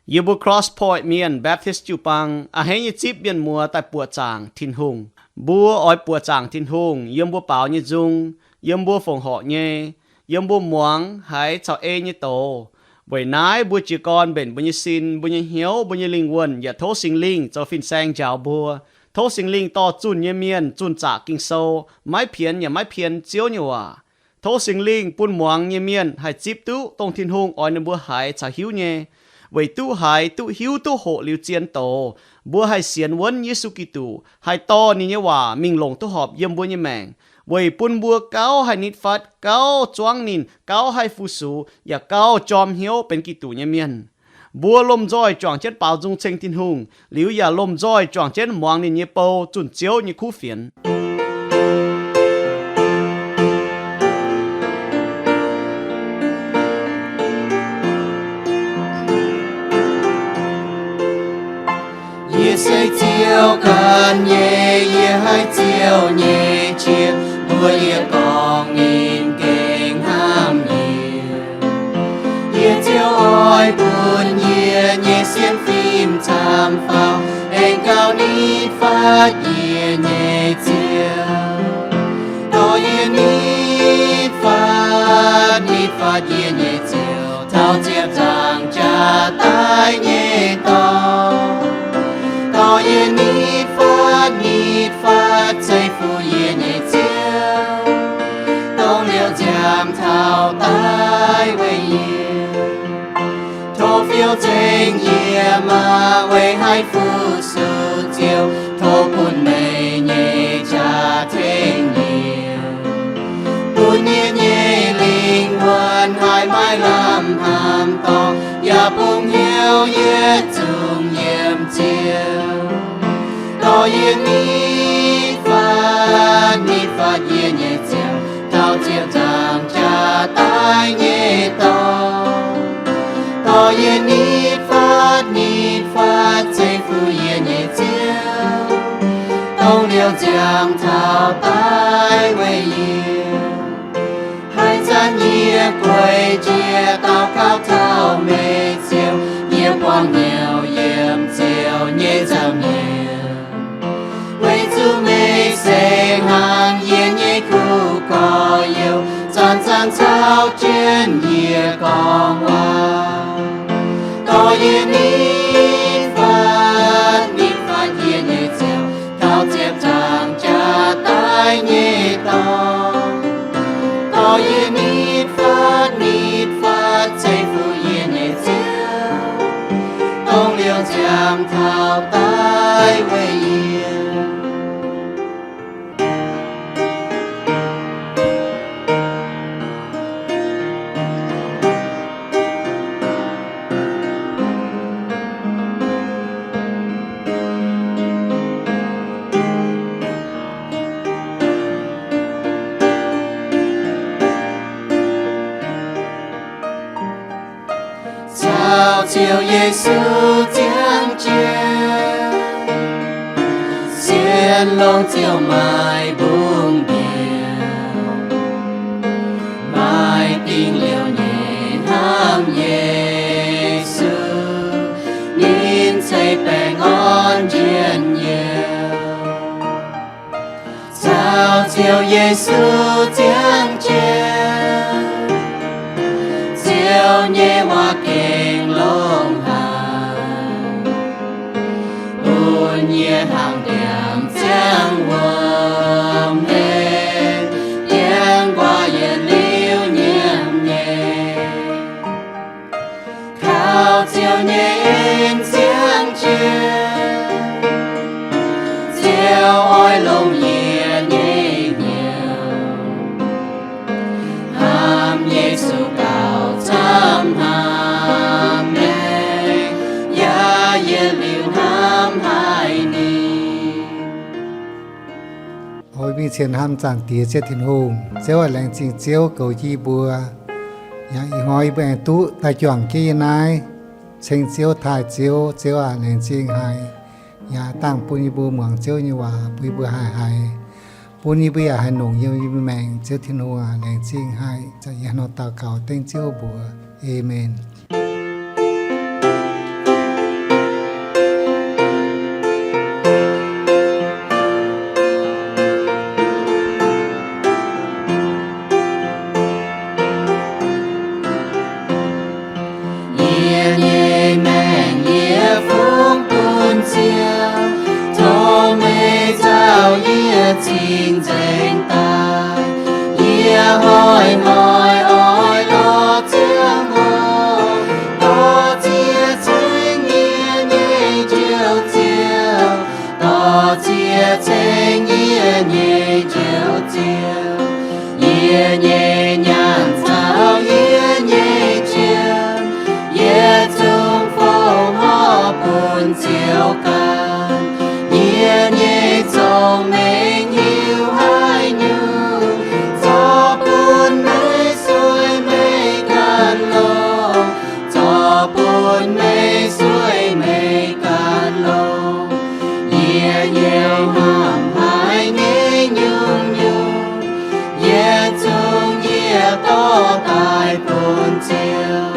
Yie mbuo Cross Point Mienh Baptist jiu-baang a'hneiv nyei zipv mienh muoz daaih buoqc zaangc Tin-Hungh. Mbuo oix buoqc zaangc Tin-Hungh yiem mbuo baaux nyei nzung, yiem mbuo fongc horc nyei, yiem mbuo muangx haiz caux ei nyei doz. Weic naaiv mbuo jiez gorn mbenc mbuo nyei sin, mbuo nyei hnyouv, mbuo nyei lingh wuonh yaac tov Singx Lingh zoux fin-saeng njaaux mbuo. Tov Singx Lingh dorh zunh nyei mienh zunh zaqc Ging-Sou, maiv pienx yaac maiv pien Ziouv nyei waac. Tov Singx Lingh bun muangx nyei mienh haih zipv duqv dongh Tin-Hungh oix ninh mbuo haiz caux hiuv nyei. Weic duqv haiz, duqv hiuv, duqv hoqc liuz zien doz, mbuo haih sienx wuonv Yesu Giduc, haih dorh ninh nyei waac mingh longc duqv horpc yiem mbuo nyei maengc, weic bun mbuo gauh haih nitv fatv, gauh zuangv ninh, gauh haih fu-sux, yaac gauh jorm hnyouv benx Giduc nyei mienh. Mbuo lomh nzoih juangc jienv baaux nzung ceng Tin-Hungh, liuz yaac lomh nzoih juangc jienv muangx ninh nyei bou, zunh Ziouv nyei kuv fienx. Yie se Ziouv ganh nyei, yie haih Ziouv nyei qiex, mbuox yie gorngv ninh gengh hnamv yie. Yie Ziouv oix bun yie nyei sienx fim camv faaux, aengx gauh nitv fatv yie nyei Ziouv. Dorh yie nitv fatv, nitv fatv yie nyei Ziouv, taux ziepc nzaangc jaax-daaih nyei dorngx. Dorh yie nitv fatv, nitv fatv ceix fuqv yie nyei Ziouv, dongh liouh nziaamv taux daaih weic yie. Tov fiou nzengc yie maah, weic haih fu-sux Ziouv. Tov bun meih nyei jaax-tengx yie, bun yie nyei lingh wuonh haih maiv lamh hnamv dorngx, yaac bun hnyouv yietc zungv yiem Ziouv. Dorh yie nitv fatv, nitv fatv yie nyei Ziouv, taux ziepc nzaangc jaax-daaih nyei dorngx. Dorh yie nitv fatv, nitv fatv ceix fuqv yie nyei Ziouv, dongh liouh nziaamv taux daaih weic yie. Haaix zanc yie gueic njiec daux gaux taux meih Ziouv, yie buangh hnyouv yiem Ziouv nyei nzauh nyei. Weic zuqc meih se hnaangx yie nyei kuv gorx-youz, zanc-zanc caux jienv yie gorngv waac. Dorh yie nitv fatv, nitv fatv yie nyei Ziouv, taux ziepc nzaangc jaax-daaih nyei dorngx. Dorh yie nitv fatv, nitv fatv ceix fuqv yie nyei Ziouv, dongh liouh nziaamv taux daaih weic yie. Caux Ziouv Yesu ziangh jienv, sienx longx Ziouv maaih mbungh njiec, maaih dingc liouc nyei hnamv Yesu, ninh ceix baengh orn njien-youh. Caux Ziouv Yesu ziangh jienv, Ziouv nyei waac gengh longx haic, bun yie hnangv ndiangx ziangh wuom hlen, ndiangx nquaah yietc liuz nyiemc nyei. Kaux Ziouv nyei en ziangh jienv, Ziouv oix longc yie nyei hnyouv hnamv Yesu gauh camv hnamv maengc, yaac yietc liuz hnamv haic ninh. O mingh cien hnamv zaangc Diex Ziouv Tin-Hungh. Ziouv aac, laengz zingh Ziouv goux jienv yie mbuo, yaac ih hnoi yie mbuo aengx duqv daaih juangc jienv yie naaiv, ceng Ziouv taaih Ziouv. Ziouv aac, laengz zingh haic, yaac dangh bun yie mbuo muangx Ziouv nyei waac, bun yie mbuo haih haiz, bun yie mbuo yaac haih longc yiem yie mbuo maengc. Ziouv Tin-Hungh aac, laengz zingh haic. Ih zanc yie hnangv nor daux gaux dengv Ziouv mbuox. Aamen. Ziouv ganh, yie nyei zorc meih hiuv haaix nyungc, zorc bun meih sueih meih ganh longx, zorc bun meih sueih meih ganh longx. Yie nyei hnamv haiz nyei nyungc-nyungc, yietc zungv yie dorh daaih bun Ziouv,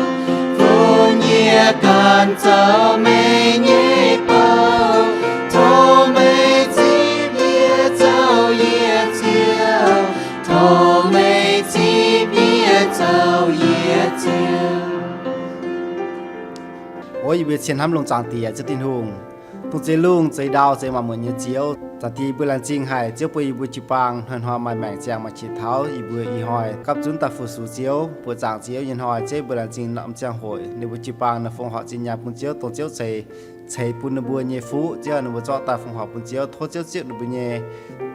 bun yie ganh zoux meih nyei bou. Tov meih zipv yie zoux yie Ziouv, tov meih zipv yie zoux yie Ziouv. O yie mbuo cien hnamv longx zaangc Diex, Ziouv Tin-Hungh, dongh zeix lungh zeix ndau zeix maanc muotc nyei Ziouv. Zaangc Diex, yie mbuo laengz zingh haic Ziouv bun yie mbuo jiu-baang hnoi-hnoi maaih maengc ziangh maaih qiex taux yie mbuo ih hnoi gapv zunv daaih fu-sux Ziouv. Buoqc zaangc Ziouv, ih hnoi Ziouv yie mbuo laengz zingh norm ziangh hoc ninh mbuo jiu-baang naaiv fongc horc zinh nyaanh bun Ziouv, dongh Ziouv ceix, ceix bun ninh mbuo nyei fuqv Ziouv, ninh mbuo zorqv daaih fongc horc bun Ziouv. Tov Ziouv zipv ninh mbuo nyei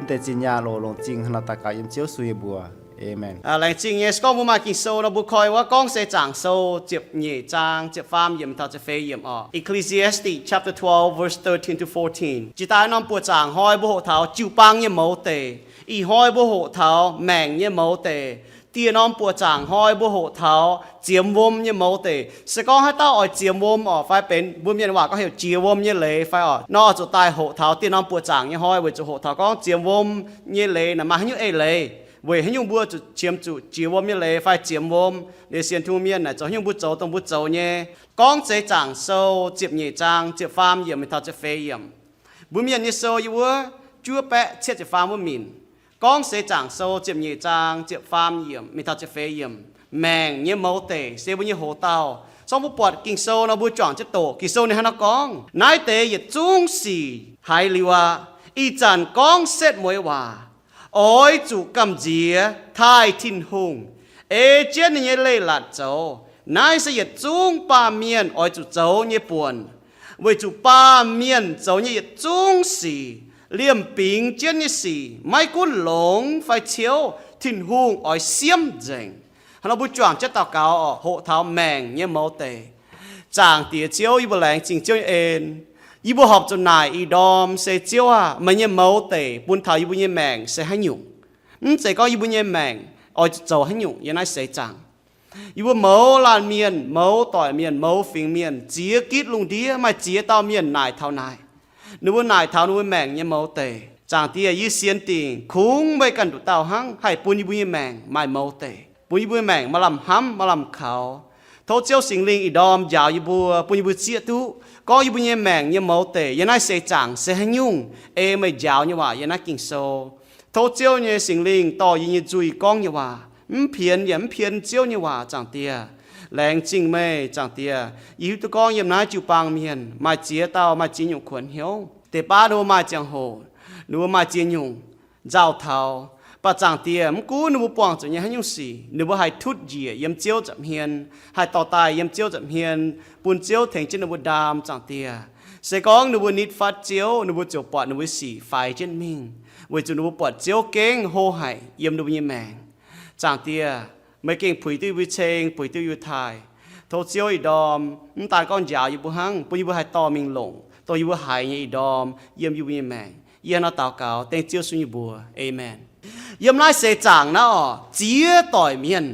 mv deix zinh nyaanh loz longc zingh hnangv nor daux gaux yiem Ziouv Yesu nyei mbuox. Aamen. Laengz zingh nyei se gorngv mbuo maaih Ging-Sou nor mbuo koi wuov Gorngv Seix Zaangc Sou ziepc nyeic zaang ziepc faam yiemc taux ziepc feix yiemc oc. Ecclesiastes chapter twelve, verse thirteen to fourteen. Jiex daaih norm buoqc zaangc hnoi mbuo hoqc taux jiu-baang nyei mouz deic. Ih hnoi mbuo hoqc taux maengc nyei mouz deic. Dieh norm buoqc zaangc hnoi mbuo hoqc taux ziemx wuom nyei mouz deic. Se gorngv haaix dauh oix ziemx wuom oc, fai benx mbuo mienh waac gorngv heuc jiex wuom nyei leiz fai oc, nor zuqc daaih hoqc taux dieh norm buoqc zaangc nyei hnoi weic zuqc hoqc taux gorngv ziemx wuom nyei leiz naaic maaih haaix nyungc eix leiz, weic haaix nyungc mbuo zuqc qiemx zuqc jiex wuom nyei leiz fai ziemx wuom. Liuz sienx Tin-Hungh mienh naaic zoux haaix nyungc mbuo zoux dongh mbuo zoux nyei. Gorngv Seix Zaangc Sou ziepc nyeic zaang ziepc faam yiemc mingh taux ziepc feix yiemc. Mbuo Mienh nyei sou yiem wuov juov baeqv cietv ziepc faam wuov minc. Gorngv Seix Zaangc Sou ziepc nyeic zaang ziepc faam yiemc mingh taux ziepc feix yiemc. Maengc nyei mouz deic se mbuo nyei hoc-dauh. Sorng mbuo buatc Ging-Sou nor mbuo juangc jienv doqc. Ging-Sou ninh hnangv naaiv gorngv, Naaiv deix yietc zungv sic haiz liuz aqv. Ih zanc gorngv setv mueiz waac, oix zuqc gamh nziex taaih Tin-Hungh, ei jienv ninh nyei leiz-latc zoux. Naaiv se yietc zungv baamh mienh oix zuqc zoux nyei buonc, weic zuqc baamh mienh zoux nyei yietc zungv sic, liemh bingx jienv nyei sic, maiv gunv longx fai ciouv, Tin-Hungh oix siemv nzengc. Hnangv nor mbuo juangc jienv daux gaux oc, hoqc taux maengc nyei mouz deic. Zaangc Diex Ziouv, yie mbuo laengz zingh Ziouv nyei en. Yie mbuo horpc zuqc naaic ih ndorm se, Ziouv aah, meih nyei mouz deic bun taux yie mbuo nyei maengc se haaix nyungc? Mv zeiz gorngv yie mbuo nyei maengc oix zuqc zoux haaix nyungc yiem naaiv seix zaangc. Yie mbuo mouz laanh mienh, mouz doic mienh, mouz fingx mienh, ziex gitv lungh ndiev maaih ziex dauh mienh naaic taux naaic. Ninh mbuo naaic taux ninh mbuo maengc nyei mouz deic. Zaangc Diex, yie sienx dingc kungx meih ganh nduqc dauh hnangv haih bun yie mbuo nyei maengc maaih mouz deic, bun yie mbuo nyei maengc maaih lamh hnamv, maaih lamh kaux. Tov Ziouv Singx Lingh ih ndorm njaaux yie mbuo, bun yie mbuo zieqv duqv gorngv yie mbuo nyei maengc nyei mouz deic yiem naaiv seix zaangc se haaix nyungc, ei meih njaaux nyei waac yiem naaiv Ging-Sou. Tov Ziouv nyei Singx Lingh dorh yie nyei nzuih gorngv nyei waac, mv pienx yaac mv pien Ziouv nyei waac, Zaangc Diex. Laengz zingh meih, Zaangc Diex. Yie hiuv duqv gorngv yiem naaiv jiu-baang mienh maaih ziex dauh maaih ziex nyungc kuonx hnyouv. Deix baav ninh mbuo maaih ziangh hoc, ninh mbuo maaih ziex nyungc nzauh taux. Mv baac Zaangc Diex, mv gunv ninh mbuo buangh zuqc nyei haaix nyungc sic, ninh mbuo haih tutv njiec yiem Ziouv nza'hmien, haih dorh daaih yiem Ziouv nza'hmien, bun Ziouv tengx jienv ninh mbuo ndaam, Zaangc Diex. Se gorngv ninh mbuo nitv fatv Ziouv, ninh mbuo ziouc buatc ninh mbuo sic faix jienv mingh, weic zuqc ninh mbuo buatc Ziouv gengh hlo haic yiem ninh mbuo nyei maengc. Zaangc Diex, meih gengh puix duqv yie mbuo ceng, puix duqv yie mbuo taaih. Tov Ziouv ih ndorm mv daan gorngv njaaux yie mbuo hnangv, bun yie mbuo haih dorh mingh longc dongh yie mbuo haiz nyei ih ndorm yiem yie mbuo nyei maengc. Yie hnangv nor daux gaux dengv Ziouv Yesu nyei mbuox. Aamen. Yiem naaiv seix zaangc naaiv oc, ziex doic mienh,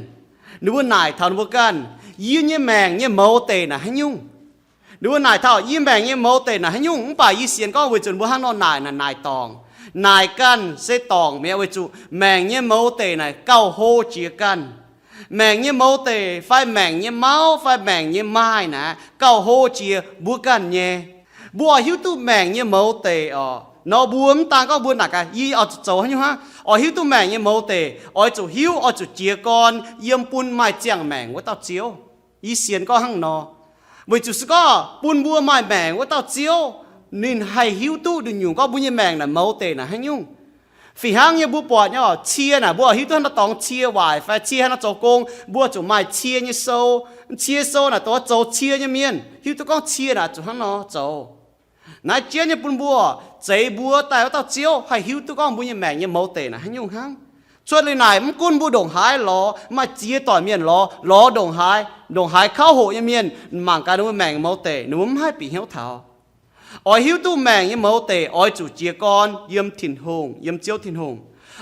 ninh mbuo naaic taux ninh mbuo ganh, yie nyei maengc nyei mouz deic naaic haaix nyungc? Ninh mbuo naaic taux yie maengc nyei mouz deic naaic haaix nyungc, mv baac yie sienx gorngv weic zuqc mbuo hnangv nor naaic naaic, naaic dorngc. Naaic ganh se dorngc mi'aqv, weic zuqc maengc nyei mouz deic naaic gauh hlo jiex ganh. Maengc nyei mouz deic fai maengc nyei mauv fai maengc nyei maaih naaic gauh hlo jiex mbuo ganh nyei. Mbuo oix hiuv duqv maengc nyei mouz deic oc, nor mbuo mv daan gorngv mbuo naaic gaax, yie oix zuqc zoux haaix nyungc hnangv. Oix hiuv duqv maengc nyei mouz deic, oix zuqc hiuv, oix zuqc jiez gorn yiem bun maaih ziangh maengc wuov dauh Ziouv. Yie sienx gorngv hnangv nor, weic zuqc se gorngv bun mbuo maaih maengc wuov dauh Ziouv, ninh haih hiuv duqv nduqc nyungc gorngv mbuo nyei maengc naaic mouz deic naaic haaix nyungc. Fih hnangv nyei mbuo buatc nyei oc, cie naaic mbuo hiuv duqv hnangv nor dorngx cie waaic fai cie hnangv nor zoux gong, mbuo zuqc maaih cie nyei sou. Cie sou naaic dongh zoux cie nyei mienh hiuv duqv gorngv cie naaic zuqc hnangv nor zoux. Naaiv jienv nyei bun mbuo, zeix mbuo daaih wuov dauh Ziouv haih hiuv duqv gorngv mbuo nyei maengc nyei mouz deic naaic haaix nyungc hnangv. Cuotv liuz naaic mv gunv mbuo ndongc haaix lorz, maaih ziex doic mienh lorz, lorz ndongc haaix, ndongc haaix kauv hoqc nyei mienh mangc gaax ninh mbuo maengc mouz deic, ninh mbuo mv haih bieqc hnyouv taux. Oix hiuv duqv maengc nyei mouz deic, oix zuqc jiez gorn yiem Tin-Hungh, yiem Ziouv Tin-Hungh.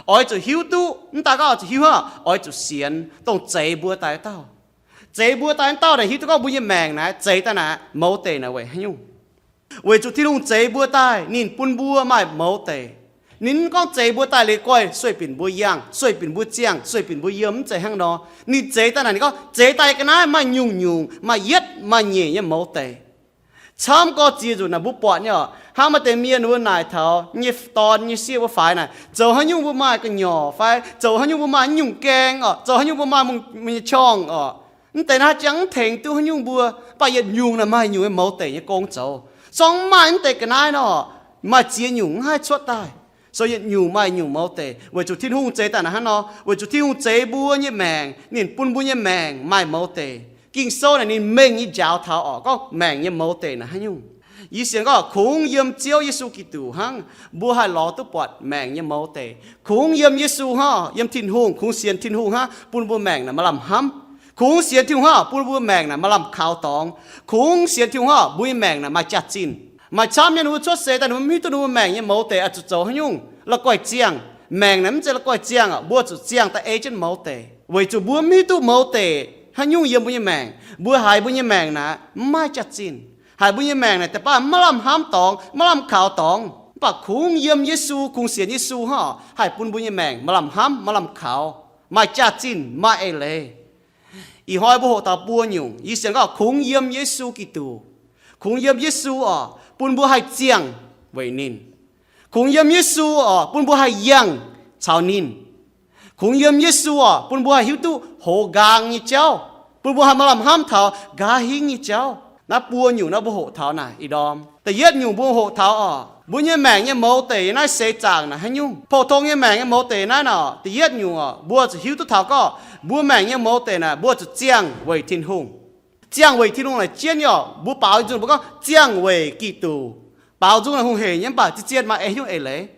Oix zuqc hiuv duqv, mv daaih gorngv oix zuqc hiuv hnangv, oix zuqc sienx dongh zeix mbuo daaih dauh. Zeix mbuo daaih dauh naaic hiuv duqv gorngv mbuo nyei maengc naaic zeix daaih naaic mouz deic naaic weic haaix nyungc. Weic zuqc Tin-Hungh zeix mbuo daaih, ninh bun mbuo maaih mouz deic. Ninh mv gorngv zeix mbuo daaih liuz guaih sueih binc mbuo yangh, sueih binc mbuo ziangh, sueih binc mbuo yiem, mv zeiz hnangv nor. Ninh zeix daaih naaic, ninh gorngv zeix daaih ga'naaiv maaih nyungc-nyungc, maaih yietv maaih nyeic nyei mouz deic. Camv gorx ziex nzunc naaic mbuo buatc nyei oc, hnangv maaih deix mienh wuov naaic taux nyei dorn nyei sieqv wuov faix naaic, zoux haaix nyungc mbuo maaih gu'nyuoz fai zoux haaix nyungc mbuo maaih nyungc gaeng oc, zoux haaix nyungc mbuo maaih mbuo nyei qorngv oc. Mv deix naaiv jangx mv tengx duqv haaix nyungc mbuo, mv baac yietc nyungc naaic maaih nyungc nyei mouz deic nyei gong zoux. Sorng mv maaih mv deix ga'naaiv nor, maaih ziex nyungc mv haih cuotv daaih. So yietc nyungc maaih nyungc mouz deic, weic zuqc Tin-Hungh zeix daaih naaic hnangv nor, weic zuqc Tin-Hungh zeix mbuo nyei maengc, ninh bun mbuo nyei maengc maaih mouz deic. Ging-Sou naaic ninh mengh nyei njaaux taux oc, gorngv maengc nyei mouz deic naaic haaix nyungc. Yie sienx gorngv kungx yiem Ziouv Yesu Giduc hnangv, mbuo haih lorz duqv buatc maengc nyei mouz deic. Kungx yiem Yesu hnangv, yiem Tin-Hungh, kungx sienx Tin-Hungh hnangv bun mbuo maengc naaic maaih lamh hnamv. Kungx sienx Tin-Hungh hnangv bun mbuo maengc naaic maaih lamh kaux dorngx. Kungx sienx Tin-Hungh hnangv mbuo nyei maengc naaic maaih jaax-zinh. Maaih camv mienh wuov cuotv seix daaih ninh mbuo mv hiuv duqv ninh mbuo maengc nyei mouz deic oix zuqc zoux haaix nyungc, la'guaih ziangh. Maengc naaic mv zeiz la'guaih ziangh oc, mbuo zuqc ziangh daaih ei jienv mouz deic. Weic zuqc mbuo mv hiuv duqv mouz deic haaix nyungc yiem mbuo nyei maengc, mbuo haiz mbuo nyei maengc naaic mv maaih jaax-zinh. Haiz mbuo nyei maengc naaic deix baav mv maaih lamh hnamv dorngx, mv maaih lamh kaux dorngx. Mv baac kungx yiem Yesu, kungx sienx Yesu hnangv oc, haih bun mbuo nyei maengc maaih lamh hnamv, maaih lamh kaux, maaih jaax-zinh, maaih eix leiz. Ih hnoi mbuo hoqc taux buo nyungc, yie sienx gorngv kungx yiem Yesu Giduc. Kungx yiem Yesu oc, bun mbuo haih ziangh weic ninh. Kungx yiem Yesu oc, bun mbuo haih yangh caux ninh. Kungx yiem Yesu oc, bun mbuo haih hiuv duqv hoz nqaang nyei jauv, bun mbuo haih maaih lamh hnamv taux nqa'haav hingv nyei jauv. Naaiv buo nyungc naaiv mbuo hoqc taux naaic ih ndorm. Da'yietv nyungc mbuo hoqc taux oc, mbuo nyei maengc nyei mouz deic naaiv seix zaangc naaic haaix nyungc. Pou-tong nyei maengc nyei mouz deic naaiv nor, da'yietv nyungc oc, mbuo zuqc hiuv duqv taux gorngv mbuo maengc nyei mouz deic naaic mbuo zuqc ziangh weic Tin-Hungh. Ziangh weic Tin-Hungh naaic jienv nyei oc, mbuo baaux nzung mbuo gorngv ziangh weic Giduc. Baaux nzung naaic hungh heic nyei, mv baac zien-zien maaih eix nyungc eix leiz.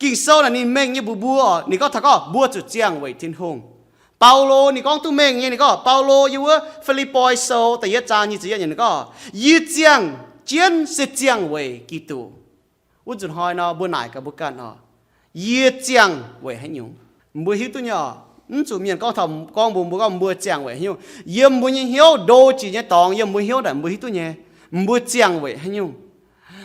Ging-Sou naaic ninh mengh nyei mbuox mbuo oc, ninh gorngv taux gorngv mbuo zuqc ziangh weic Tin-Hungh. Baulo ninh gorngv duqv mengh nyei, ninh gorngv, Baulo yiem wuov Fi^lipv^poi Sou da'yietv zaang nyic ziepc yietv yiemc ninh gorngv, yie ziangh jienv se ziangh weic Giduc. Wuov nzunc hnoi nor mbuo naaic gaax mbuo ganh oc, yie ziangh weic haaix nyungc? Mbuo hiuv duqv nyei oc. Mv zuqc mienh gorngv taux gorngv mbuox mbuo gorngv mbuo ziangh weic haaix nyungc. Yiem mbuo nyei hnyouv, ndo jiex nyei dorngx yiem mbuo hnyouv naaic mbuo hiuv duqv nyei, mbuo ziangh weic haaix nyungc.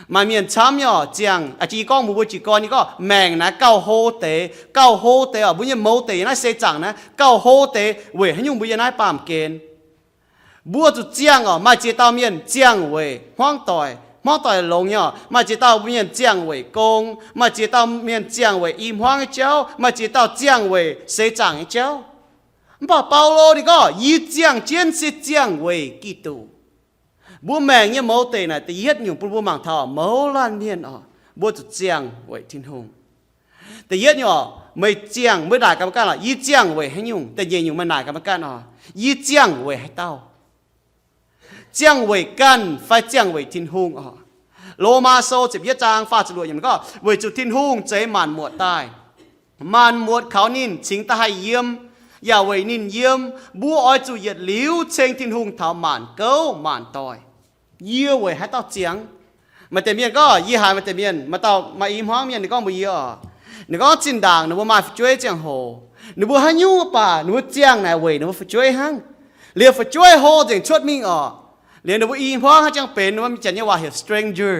Maaih mienh camv nyei oc, ziangh, aa, jiex gorngv mbuox mbuo jiez gorn nyei gorngv maengc naaic gauh hlo deix, gauh hlo deix oc, mbuo nyei mouz deic yiem naaiv seix zaangc naaiv gauh hlo deix weic haaix nyungc mbuo yiem naaiv baamh gen. Mbuo zuqc ziangh oc. Maaih ziex dauh mienh ziangh weic hmuangv doic, hmuangv doic longx nyei oc. Maaih ziex dauh mienh ziangh weic gong, maaih ziex dauh mienh ziangh weic i hmuangv nyei jauv, maaih ziex dauh ziangh weic seix zaangc nyei jauv. Mv baac Baulo ninh gorngv, yie ziangh jienv se ziangh weic Giduc. Mbuo maengc nyei mouz deic naaic da'yietv nyungc bun mbuo mangc taux mouz laanh mienh oc, mbuo zuqc ziangh weic Tin-Hungh. Da'yietv nyungc oc, meih ziangh, meih naaic gaax meih ganh oc, yie ziangh weic haaix nyungc? Da'nyeic nyungc meih naaic gaax meih ganh oc, yie ziangh weic haaix dauh? Ziangh weic ganh fai ziangh weic Tin-Hungh oc? Lomaa Sou ziepc yietv zaang faah ziepc luoqc yiemc gorngv, weic zuqc Tin-Hungh zeix maanc muotc daaih, maanc muotc kaux ninh cingx daaih haih yiem, yaac weic ninh yiem. Mbuo oix zuqc yietc liuz ceng Tin-Hungh taux maanc gouv maanc doic. Yie weic haaix dauh ziangh? Maaih deix mienh gorngv, yie haiz maaih deix mienh, maaih dauh maaih i hmuangv mienh ninh gorngv mbuox yie oc, ninh gorngv zinh ndaangc ninh mbuo maaih fu'jueiv ziangh hoc, ninh mbuo haaix nyungc baac ninh mbuo ziangh naaic weic ninh mbuo fu'jueiv hnangv. Liuz fu'jueiv hlo nzengc cuotv mingh oc, liuz ninh mbuo i hmuangv haaix jangx benx, ninh mbuo janx nyei waac heuc stranger,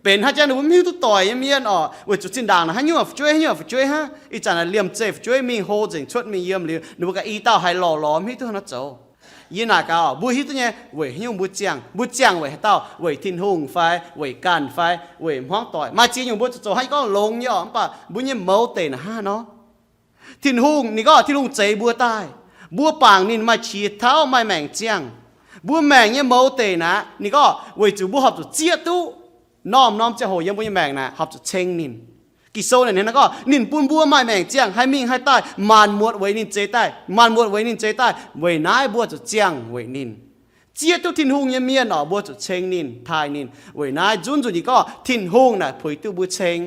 benx haaix jangx ninh mbuo mv hiuv duqv doic nyei mienh oc, weic zuqc zinh ndaangc naaic haaix nyungc fu'jueiv, haaix nyungc fu'jueiv hnangv. Ih zanc naaic liemh zeih fu'jueiv mingh hlo nzengc cuotv mingh yiem liuz, ninh mbuo ga'naaiv i dauh haiz lorh lorz mv hiuv duqv haaix nor zoux. Yie naaic gaax oc, mbuo hiuv duqv nyei weic haaix nyungc mbuo ziangh. Mbuo ziangh weic haaix dauh? Weic Tin-Hungh fai weic ganh fai weic hmuangv doic? Maaih ziex nyungc mbuo zuqc zoux haaix nyungc gorngv longx nyei oc, mv baac mbuo nyei mouz deic naaic hnangv nor. Tin-Hungh, ninh gorngv Tin-Hungh zeix mbuo daaih, mbuo bangc ninh maaih qiex tauv maaih maengc ziangh. Mbuo maengc nyei mouz deic naaic, ninh gorngv weic zuqc mbuo horpc zuqc zieqv duqv norm-norm ziangh hoc yiem mbuo nyei maengc naaic horpc zuqc ceng ninh. Ging-Sou naaic ninh gorngv ninh bun mbuo maaih maengc ziangh haih mingh haih daaih, maanc muotc weic ninh zeix daaih, maanc muotc weic ninh zeix daaih. Weic naaiv mbuo zuqc ziangh weic ninh. Zieqv duqv Tin-Hungh nyei mienh oc, mbuo zuqc ceng ninh, taaih ninh. Weic naaiv nzunc nzunc yie gorngv Tin-Hungh naaic puix duqv mbuo ceng,